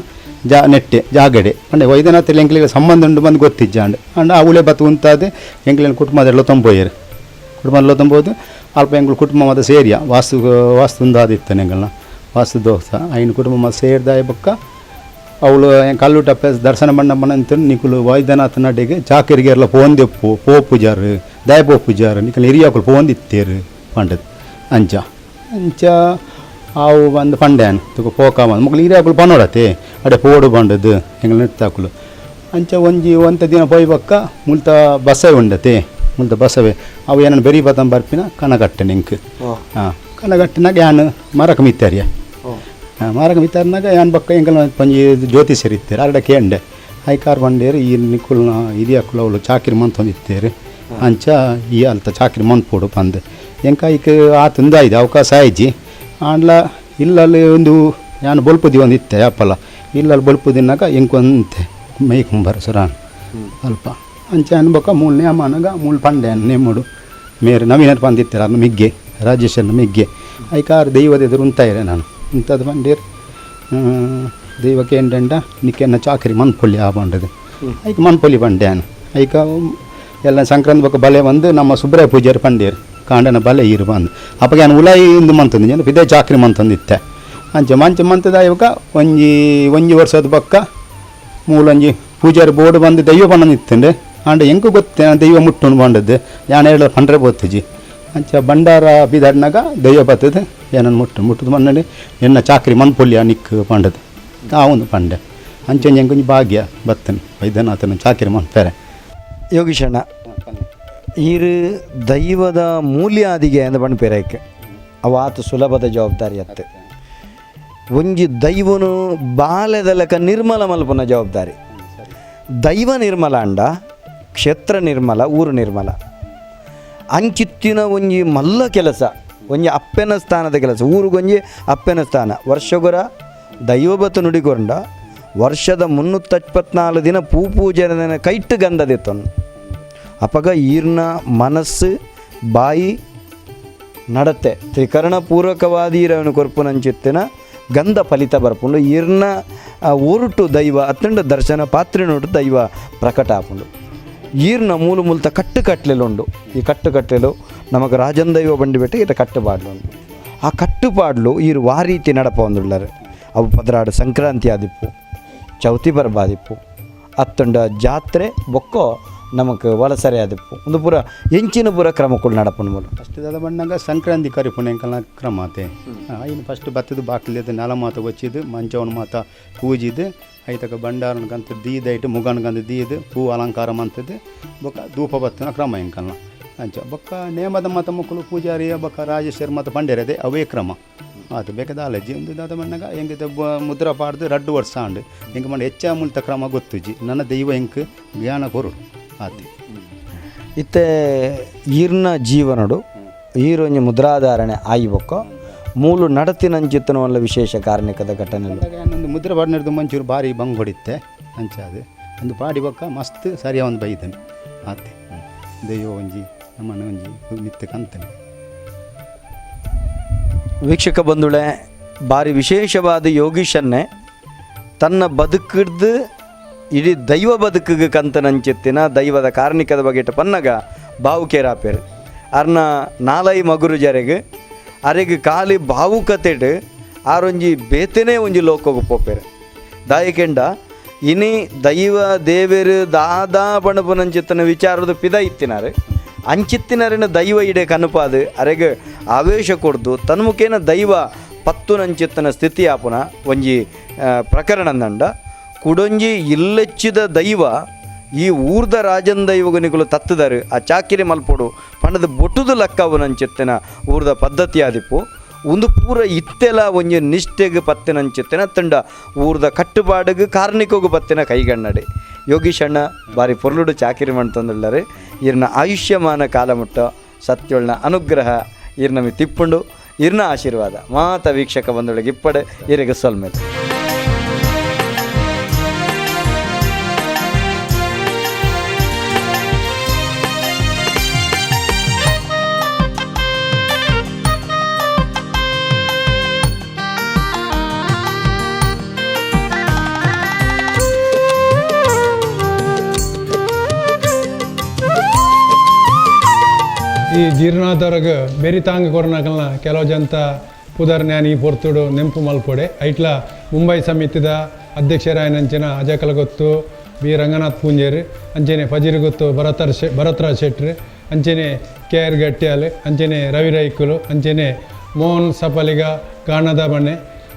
ಜಾ ನೆಟ್ಟೆ ಜಾಗಡೆ ಪಂಡೆ ವೈದ್ಯನಾಥ ಎಂಕ್ಲೆಗ್ ಸಂಬಂಧ ಉಂಡು ಬಂದು ಗೊತ್ತಿಜ್ಜಾಂಡ್ ಅಂಡ ಅವುಲೇ ಬತ್ತು ಉಂತಾದೆ ಎಂಕ್ಲೆನ ಕುಟುಂಬದ ಲೋತೊಂಬೋಯೆರ್. ಕುಟುಂಬ ಲೊತ್ತೊಂಬೋದು ಅಲ್ಪ ಎಂಕುಲು ಕುಟುಂಬ ಮಾತ ಸೇರಿಯ ವಾಸ್ತು ವಾಸ್ತು ಉಂದಾದಿತ್ತನೆ ಎಂಕಲ್ನ ವಾಸ್ತು ದೋಸ ಐನು ಕುಟುಂಬ ಮಾತ ಸೇರ್ದಾಯ ಬೊಕ್ಕ ಅವಳು ಕಲ್ಲುಟಪ್ಪೆ ದರ್ಶನ ಬಣ್ಣ ಬಣ್ಣ ನಿಕುಲು ವೈದ್ಯನಾಥ ನಡಿಗೆ ಚಾಕರಿಗೆರ್ಲ ಪೋಂದೆಪ್ಪು ಪೋಪುಜಾರು ದಯ ಪೋಪುಜಾರು ನಿಕುಲು ಹಿರಿಯಾಕುಲು ಪೋಂದಿತ್ತೇರು ಪಂಡದು ಅಂಚ ಅಂಚ ಆವು ಬಂದು ಪಂಡ್ಯಾನ್ ತುಕ ಪೋಕ ಬಂದು ಮೊಕ್ಲು ಹಿರಿಯಾಕುಲು ಪನೋಡತೆ ಅಡೆ ಪೋಡು ಬಂಡದು ಎಂಗ್ಲ ನೆತ್ತಾಕುಲು ಅಂಚ ಒಂಜಿ ಒಂತ ದಿನ ಪೋಯ್ ಬೊಕ್ಕ ಮುಲ್ತ ಬಸವೆ ಉಂಡತೆ ಮುಲ್ತ ಬಸವೆ ಅವು ಏನನ್ನು ಬೆರಿ ಬತ್ತಂ ಬರ್ಪಿನ ಕನಕಟ್ಟೆ ನಿಂಕ್ ಹಾಂ ಕನಕಟ್ಟಿನಾಗ ಯಾನ್ ಮರಕ ಮಿತ್ತಾರಿಯ. ಮಾರಕ ಮಿತ್ತಾರ್ನಾಗ ಯಾನ್ ಬೊಕ್ಕ ಎಂಕಲ್ನ ಒಂಜಿ ಜ್ಯೋತಿಷ್ಯರು ಇತ್ತೇರು ಅರಡ ಕೇಂಡೆ ಐಕಾರ್ ಬಂಡೇರು ಈ ನಿಕುಲ್ನ ಹಿರಿಯಕುಲು ಅವಳು ಚಾಕಿರಿ ಮಂತೊಂದಿತ್ತೇರು ಅಂಚ ಈ ಅಲ್ತ ಚಾಕಿರಿ ಮಂತ್ಪೋಡು ಪಂದ್ ಎಂಕ ಐಕ್ ಆತುಂದಾಯ್ದು ಅವಕಾಶ ಆಯ್ಜಿ ಆಂಡ್ಲ ಇಲ್ಲಲ್ಲಿ ಒಂದು ಯಾನ್ ಬೊಲ್ಪುದಿ ಒಂದು ಇತ್ತೆ ಅಪ್ಪಲ ಇಲ್ಲಲ್ಲಿ ಬೊಲ್ಪು ದಿನ್ನಾಗ ಎಂಕೊಂತೆ ಮೈ ಕುಂಬರ ಸುರಾನ್ ಅಲ್ಪ ಅಂಚ ಅನ್ಬೊಕ್ಕ ಮೂಲು ನೇಮನಗ ಮೂಲು ಪಂಡೆ ನೇಮುಡು ಮೇರೆ ನವೀನ ಪಂದಿತ್ತಾರೆ ಅರ್ನ ಮಿಗ್ಗೆ ರಾಜೇಶನ ಮಿಗ್ಗೆ ಐಕಾರ್ ದೈವದ ಎದುರು ಉಂತಾಯಿರೆ ನಾನು ಇಂಥದ್ದು ಬಂಡೇರು ದೈವಕ್ಕೆ ಎಂಡೆಂಡ ನಿಕ್ಕೆನ್ನ ಚಾಕರಿ ಮನ್ಪೊಲಿ ಆ ಬಂಡದು ಐಕ್ ಮನ್ಪೊಲಿ ಬಂಡೆ ನಾನು ಐಕ ಎಲ್ಲ ಸಂಕ್ರಾಂತಿ ಬೊಕ್ಕ ಬಲೆ ಬಂದು ನಮ್ಮ ಸುಬ್ರಾಯ ಪೂಜಾರಿ ಪಂಡೇರು ಕಾಂಡನ ಬಲೆ ಇರು ಬಂದು ಅಪ್ಪಗೆ ನಾನು ಉಲಾಯಿ ಇಂದು ಮಂತಂದು ಜನ ಇದೇ ಚಾಕ್ರಿ ಮಂತಂದಿತ್ತೆ ಅಂಚ ಮಂಚ ಮಂತದ ಇವಾಗ ಒಂಜಿ ಒಂಜಿ ವರ್ಷದ ಬೊಕ್ಕ ಮೂಲೊಂಜಿ ಪೂಜಾರಿ ಬೋರ್ಡ್ ಬಂದು ದೈವ ಪನ್ನೊಂದಿತ್ತಂಡೆ ಆಂಡ ಎಂಕು ಗೊತ್ತೆ ದೈವ ಮುಟ್ಟುಂಡು ಬಂಡದ್ದು ಯಾನ್ ಹೇಳ ಪಂಡ್ರೆ ಬೋತಿಜಿ ಅಂಚ ಬಂಡಾರ ಬಿದಡ್ನಾಗ ದೈವ ಬತ್ತದ ಏನನ್ನು ಮುಟ್ಟು ಮುಟ್ಟದ ಮಣ್ಣಲ್ಲಿ ಎನ್ನ ಚಾಕ್ರಿ ಮನ್ಪೊಲಿಯ ನಿಕ್ ಪಂಡದು ಒಂದು ಪಂಡೆ ಅಂಚ ಎಂಕೊಂಜಿ ಭಾಗ್ಯ ಬತ್ತನೆ ವೈದ್ಯನಾಥನ ಚಾಕ್ರಿ ಮನ್ಪೆರೆ. ಯೋಗೀಶಣ್ಣ ಈರು ದೈವದ ಮೂಲ್ಯಾದಿಗೆ ಅಂದ ಪಣ್ಪೇರೈಕ್ ಅವು ಆತ ಸುಲಭದ ಜವಾಬ್ದಾರಿ ಅತ್ತೆ ಒಂಜಿ ದೈವನು ಬಾಲ್ಯದ ಲೆಕ್ಕ ನಿರ್ಮಲ ಮಲ್ಪುನ ಜವಾಬ್ದಾರಿ. ದೈವ ನಿರ್ಮಲ ಅಂಡ ಕ್ಷೇತ್ರ ನಿರ್ಮಲ ಊರು ನಿರ್ಮಲ ಅಂಚಿತ್ತಿನ ಒಂಜಿ ಮಲ್ಲ ಕೆಲಸ ಒಂಜಿ ಅಪ್ಪೆನ ಸ್ಥಾನದ ಕೆಲಸ ಊರುಗೊಂಜಿ ಅಪ್ಪೆನ ಸ್ಥಾನ ವರ್ಷಗೊರ ದೈವ ಬತ್ತು ನುಡಿಗೊಂಡ ವರ್ಷದ 324 ದಿನ ಪೂ ಪೂಜೆನ ಕೈಟ್ಟು ಗಂಧದಿತ್ತನು ಅಪಗ ಈರ್ನ ಮನಸ್ಸು ಬಾಯಿ ನಡತೆ ತ್ರಿಕರಣ ಪೂರಕವಾದ ಈರವನು ಕೊರ್ಪುನಂಚಿತ್ತಿನ ಗಂಧ ಫಲಿತ ಬರ್ಪುಂಡು ಈರ್ನ ಒರುಟು ದೈವ ಅತ್ತಂಡ ದರ್ಶನ ಪಾತ್ರೆನೊಟ್ಟು ದೈವ ಪ್ರಕಟ ಆಪುಂಡು. ಈರ್ನ ಮೂಲು ಮುಲ್ತ ಕಟ್ಟು ಕಟ್ಲೆಲುಂಡು. ಈ ಕಟ್ಟು ಕಟ್ಟೆಲು ನಮಗೆ ರಾಜನ್ ದೈವ ಬಂಡಿ ಬೆಟ್ಟ ಇಟ ಕಟ್ಟುಪಾಡ್ಲು ಉಂಡು. ಆ ಕಟ್ಟುಪಾಡ್ಲು ಈರು ವಾ ರೀತಿ ನಡಪ ಒಂದುಳ್ಳರು ಅವು ಪದರಾಡು ಸಂಕ್ರಾಂತಿ ಆದಿಪ್ಪು ಚೌತಿ ಪರ್ಬಾದಿಪ್ಪು ಅತ್ತಂಡ ಜಾತ್ರೆ ಬೊಕ್ಕೋ ನಮಕ್ ವಲಸರೆ ಆದಿಪ್ಪು ಒಂದು ಪೂರ ಎಂಚಿನ ಪೂರ ಕ್ರಮಕ್ಕಳು ನಡಪುಂಡು ಮೂಲು. ಫಸ್ಟ್ ದಾದ ಬಣ್ಣಗ ಸಂಕ್ರಾಂತಿ ಕರಿಪುಣ ಎಂಕಲ್ನ ಕ್ರಮ ಆತೆ ಐನು ಫಸ್ಟ್ ಬತ್ತದ ಬಾಕಿಲಿದ್ದು ನೆಲ ಮಾತ ವಚ್ಚಿದ್ದು ಮಂಚವನ ಮಾತ ಪೂಜಿದ್ದು ಐತಕ ಬಂಡಾರನಕಂತ ದೀದೈಟ್ ಮುಗನ್ಕಂತ ದೀದ್ ಹೂ ಅಲಂಕಾರ ಮಂತದ್ದು ಬೊಕ್ಕ ಧೂಪ ಬತ್ತನ ಕ್ರಮ ಎಂಕಲ್ನ ಅಂಚ ಬೊಕ್ಕ ನೇಮದ ಮಾತ ಮಕ್ಕಳು ಪೂಜಾರಿ ಬೊಕ್ಕ ರಾಜೇಶ್ವರ ಮಾತ ಪಂಡೇರದೆ ಅವೇ ಕ್ರಮ ಆತು ಬೇಕಾದ ಅಲಜಿ ಒಂದು ದಾದ ಬಣ್ಣಗ ಎಂಗಿತ ಮುದ್ರ ಪಾಡ್ದು ರಡ್ಡು ವರ್ಷ ಆಂಡು ಎಂಕ ಮಂಡ ಹೆಚ್ಚ ಮುಲ್ತ ಕ್ರಮ ಗೊತ್ತುಜಿ ನನ್ನ ದೈವ ಎಂಕ್ ಜ್ಞಾನ ಕೊರು ಆತಿ. ಇತ್ತೆ ಈರ್ನ ಜೀವನಡು ಈರೊಂಜಿ ಮುದ್ರಾಧಾರಣೆ ಆಯಿಬೊಕ್ಕ ಮೂಲು ನಡತಿನಂಚಿತ್ತನ ವಿಶೇಷ ಕಾರಣಿಕದ ಘಟನೆ ಒಂದು ಮುದ್ರೆ ಪಾಡಿನದು ಮಂಚೂರು ಭಾರಿ ಬಂಗ್ ಹೊಡಿತ್ತೆ ಅಂಚ ಅದು ಒಂದು ಪಾಡಿ ಬೊಕ್ಕ ಮಸ್ತ್ ಸರಿಯ ಒಂದು ಬೈದನೆ ಆತೆ ದೈವ ಒಂಜಿ ನಮ್ಮನ ಒಂಜಿ ಮಿತ್ತ ಕಂತನೆ. ವೀಕ್ಷಕ ಬಂಧುಳೆ ಭಾರಿ ವಿಶೇಷವಾದ ಯೋಗೀಶನ್ನೇ ತನ್ನ ಬದುಕಿಡ್ದು ಇಡೀ ದೈವ ಬದುಕಿಗೆ ಕಂತನಂಚಿತ್ತಿನ ದೈವದ ಕಾರ್ಣಿಕದ ಬಗೆಟ ಪನ್ನಗ ಬಾವುಕೇರಾಪೇರು ಅರ್ನ ನಾಲೈ ಮಗುರು ಜರೆಗ್ ಅರೆಗ್ ಖಾಲಿ ಭಾವುಕತೆಡ್ ಆರೊಂಜಿ ಬೇತೆನೇ ಒಂಜಿ ಲೋಕೋಗು ಪೋಪೇರು ದಾಯಕೆಂಡ ಇನಿ ದೈವ ದೇವೆರು ದಾದಾ ಪಣಪುನಂಚಿತ್ತನ ವಿಚಾರದ ಪಿದ ಇತ್ತಿನಾರು ಅಂಚಿತ್ತಿನರಿನ ದೈವ ಇಡೆ ಕನುಪಾದು ಅರೆಗ್ ಆವೇಶ ಕೊಡ್ದು ತನ್ಮುಖೇನ ದೈವ ಪತ್ತುನಂಚಿತ್ತನ ಸ್ಥಿತಿ ಆಪುನ ಒಂಜಿ ಪ್ರಕರಣ ದಂಡ ಕುಡೊಂಜಿ ಇಲ್ಲೆಚ್ಚಿದ ದೈವ ಈ ಊರ್ದ ರಾಜನ್ ದೈವಗನಿಗಳು ತತ್ತುದಾರು ಆ ಚಾಕಿರಿ ಮಲ್ಪೊಡು ಪಂಡದ ಬೊಟ್ಟುದು ಲಕ್ಕವನಂಚಿತ್ತಿನ ಊರ್ದ ಪದ್ಧತಿ ಆದಿಪ್ಪು ಒಂದು ಪೂರ ಇತ್ತೆಲ ಒಂಜಿ ನಿಷ್ಠೆಗ್ ಪತ್ತಿನಂಚಿತ್ತಿನ ತಂಡ ಊರ್ದ ಕಟ್ಟುಪಾಡಿಗೆ ಕಾರ್ಣಿಕೋಗು ಪತ್ತಿನ ಕೈಗನ್ನಡಿ ಯೋಗೀಶಣ್ಣ ಬಾರಿ ಪೊರ್ಲುಡು ಚಾಕಿರಿ ಮಂತಂದುಳ್ಳರು ಇರ್ನ ಆಯುಷ್ಯಮಾನ ಕಾಲಮುಟ್ಟ ಸತ್ಯೊಳ್ನ ಅನುಗ್ರಹ ಇರ್ನಮಿ ತಿಪ್ಪುಂಡು ಇರ್ನ ಆಶೀರ್ವಾದ ಮಾತ ವೀಕ್ಷಕ ಬಂಧುಗಳಿಗೆ ಇಪ್ಪಡೆ ಇರಿಗೆ ಸೊಲ್ಮೆಲ್. ಈ ಜೀರ್ಣೋದ್ಧಾರಗ್ ಬೆರಿ ತಾಂಗ್ ಕೊರ್ನಕಲ್ನ ಕೆಲವು ಜಂತ ಪುದರ್ ಜ್ಞಾನಿ ಈ ಪೊರ್ತುಡು ನೆಂಪು ಮಲ್ಪೊಡೆ. ಐಟ್ಲ ಮುಂಬೈ ಸಮಿತಿದ ಅಧ್ಯಕ್ಷರಾಯನಂಚಿನ ಅಜಕಲ ಗೊತ್ತು ಬಿ ರಂಗನಾಥ್ ಪೂಂಜೇರು, ಅಂಚನೆ ಫಜೀರ್ ಗೊತ್ತು ಭರತರಾಜ್ ಶೆಟ್ರು, ಅಂಚನೆ ಕೆ ಆರ್ ಗಟ್ಟಿಯಾಲ್, ಅಂಚನೆ ರವಿ ರೈಕುಲು, ಅಂಚನೆ ಮೋಹನ್ ಸಪಲಿಗ ಗಾಣದ ಬಣ್ಣೆ,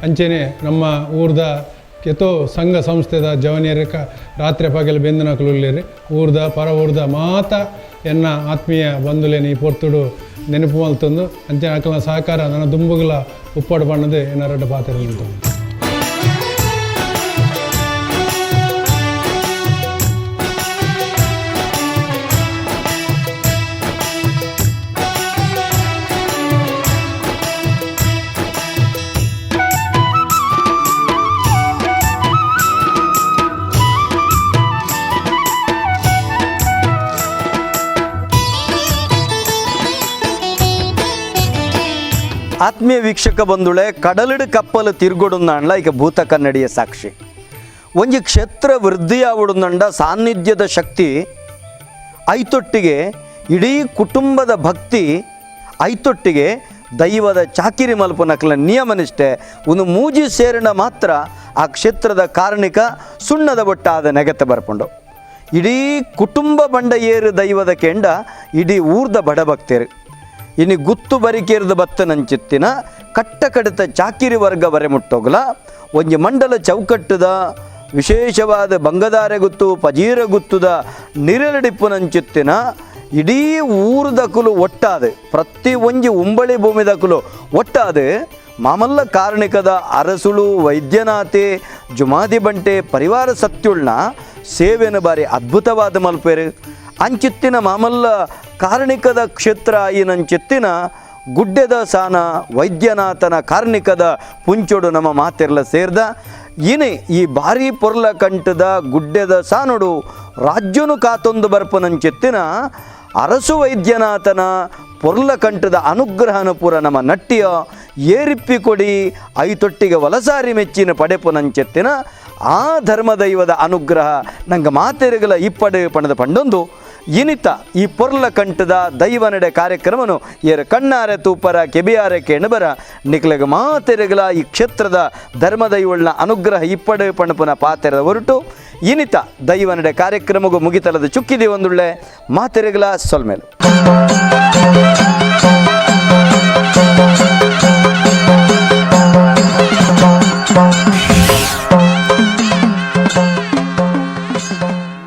ಅಂಚನೆ ನಮ್ಮ ಊರ್ದ ಕೆತೋ ಸಂಘ ಸಂಸ್ಥೆದ ಜವನಿಯರು ರಾತ್ರಿ ಪಗಲು ಬೆಂದನಕಲು ಉಲ್ಲೇರು. ಊರ್ದ ಪರ ಊರ್ದ ಮಾತ ಎನ್ನ ಆತ್ಮೀಯ ಬಂಧುಲೇನು ಈ ಪೊರ್ತುಡು ನೆನಪು ಮಲ್ತೊಂದು ಅಂಚನೆ ಅಕಲ್ನ ಸಹಕಾರ ನನ್ನ ದುಂಬುಗುಲ ಉಪ್ಪಾಡು ಬಣ್ಣದ ಎನ್ನ ಪಾತ್ರ ನಿಂತು. ಆತ್ಮೀಯ ವೀಕ್ಷಕ ಬಂಧುಳೆ, ಕಡಲಿಡು ಕಪ್ಪಲು ತಿರುಗೊಡುಂದಾಂಡ್ಲ ಈಗ ಭೂತ ಕನ್ನಡಿಯ ಸಾಕ್ಷಿ. ಒಂಜಿ ಕ್ಷೇತ್ರ ವೃದ್ಧಿಯಾವಡುಂದಂಡ ಸಾನ್ನಿಧ್ಯದ ಶಕ್ತಿ ಐತೊಟ್ಟಿಗೆ ಇಡೀ ಕುಟುಂಬದ ಭಕ್ತಿ ಐತೊಟ್ಟಿಗೆ ದೈವದ ಚಾಕಿರಿ ಮಲ್ಪನಕಲ ನಿಯಮನಿಷ್ಠೆ ಒಂದು ಮೂಜಿ ಸೇರಿನ ಮಾತ್ರ ಆ ಕ್ಷೇತ್ರದ ಕಾರಣಿಕ ಸುಣ್ಣದ ಬೊಟ್ಟಾದ ನೆಗತೆ ಬರ್ಪುಂಡು. ಇಡೀ ಕುಟುಂಬ ಬಂಡ ಏರು ದೈವದ ಕೆಂಡ ಇಡೀ ಊರ್ದ ಬಡಭಕ್ತರು ಇನ್ನು ಗುತ್ತು ಬರಿಕೇರ್ದ ಬತ್ತನಂಚಿತ್ತಿನ ಕಟ್ಟ ಕಡಿತ ಚಾಕಿರಿ ವರ್ಗ ಬರೆ ಮುಟ್ಟೋಗ್ಲ ಒಂಜಿ ಮಂಡಲ ಚೌಕಟ್ಟುದ ವಿಶೇಷವಾದ ಬಂಗದಾರೆ ಗುತ್ತು ಪಜೀರ ಗುತ್ತುದ ನಿರಲಡಿಪ್ಪುನಂಚಿತ್ತಿನ ಇಡೀ ಊರುದಕುಲು ಒಟ್ಟಾದ ಪ್ರತಿ ಒಂಜಿ ಉಂಬಳಿ ಭೂಮಿದಕುಲು ಒಟ್ಟಾದ ಮಾಮಲ್ಲ ಕಾರಣಿಕದ ಅರಸುಳು ವೈದ್ಯನಾಥೆ ಜುಮಾದಿ ಬಂಟೆ ಪರಿವಾರ ಸತ್ಯುಳ್ನ ಸೇವೆನ ಬಾರಿ ಅದ್ಭುತವಾದ ಮಲ್ಪೇರು. ಅಂಚಿತ್ತಿನ ಮಾಮಲ್ಲ ಕಾರಣಿಕದ ಕ್ಷೇತ್ರ ಈನಂಚಿತ್ತಿನ ಗುಡ್ಡೆದ ಸಾನ ವೈದ್ಯನಾಥನ ಕಾರ್ಣಿಕದ ಪುಂಚೋಡು ನಮ್ಮ ಮಾತಿರ್ಲ ಸೇರ್ದ ಇನಿ ಈ ಭಾರಿ ಪೊರ್ಲ ಕಂಠದ ಗುಡ್ಡೆದ ಸಾನುಡು ರಾಜ್ಯನು ಕಾತೊಂದು ಬರ್ಪನಂಚಿತ್ತಿನ ಅರಸು ವೈದ್ಯನಾಥನ ಪೊರ್ಲ ಕಂಠದ ಅನುಗ್ರಹನ ಪೂರ ನಮ್ಮ ನಟ್ಟಿಯ ಏರಿಪ್ಪಿ ಕೊಡಿ ಐತೊಟ್ಟಿಗೆ ವಲಸಾರಿ ಮೆಚ್ಚಿನ ಪಡೆಪುನಂచెತ್ತಿನ ಆ ಧರ್ಮದೈವದ ಅನುಗ್ರಹ ನಂಗೆ ಮಾತೆರುಗಲ ಇಪ್ಪಡು ಪಣದ ಪಂಡೊಂದು ಇನಿತ ಈ ಪೊರ್ಲ ಕಂಠದ ದೈವ ನಡೆ ಕಾರ್ಯಕ್ರಮನು ಏರ ಕಣ್ಣಾರೆ ತೂಪರ ಕೆಬಿಯಾರೆ ಕೇಣಬರ ನಿಕ್ಲಗ ಮಾತೆರುಗಲ ಈ ಕ್ಷೇತ್ರದ ಧರ್ಮದೈವಳ್ನ ಅನುಗ್ರಹ ಇಪ್ಪಡು ಪಣಪುನ ಪಾತೆರದ ಹೊರಟು ಇನಿತ ದೈವ ನಡೆ ಕಾರ್ಯಕ್ರಮಗೂ ಮುಗಿತಲದ ಚುಕ್ಕಿದೆ ಒಂದುಳ್ಳೆ ಮಾತೆರುಗಲ ಸೊಲ್ಮೇಲು.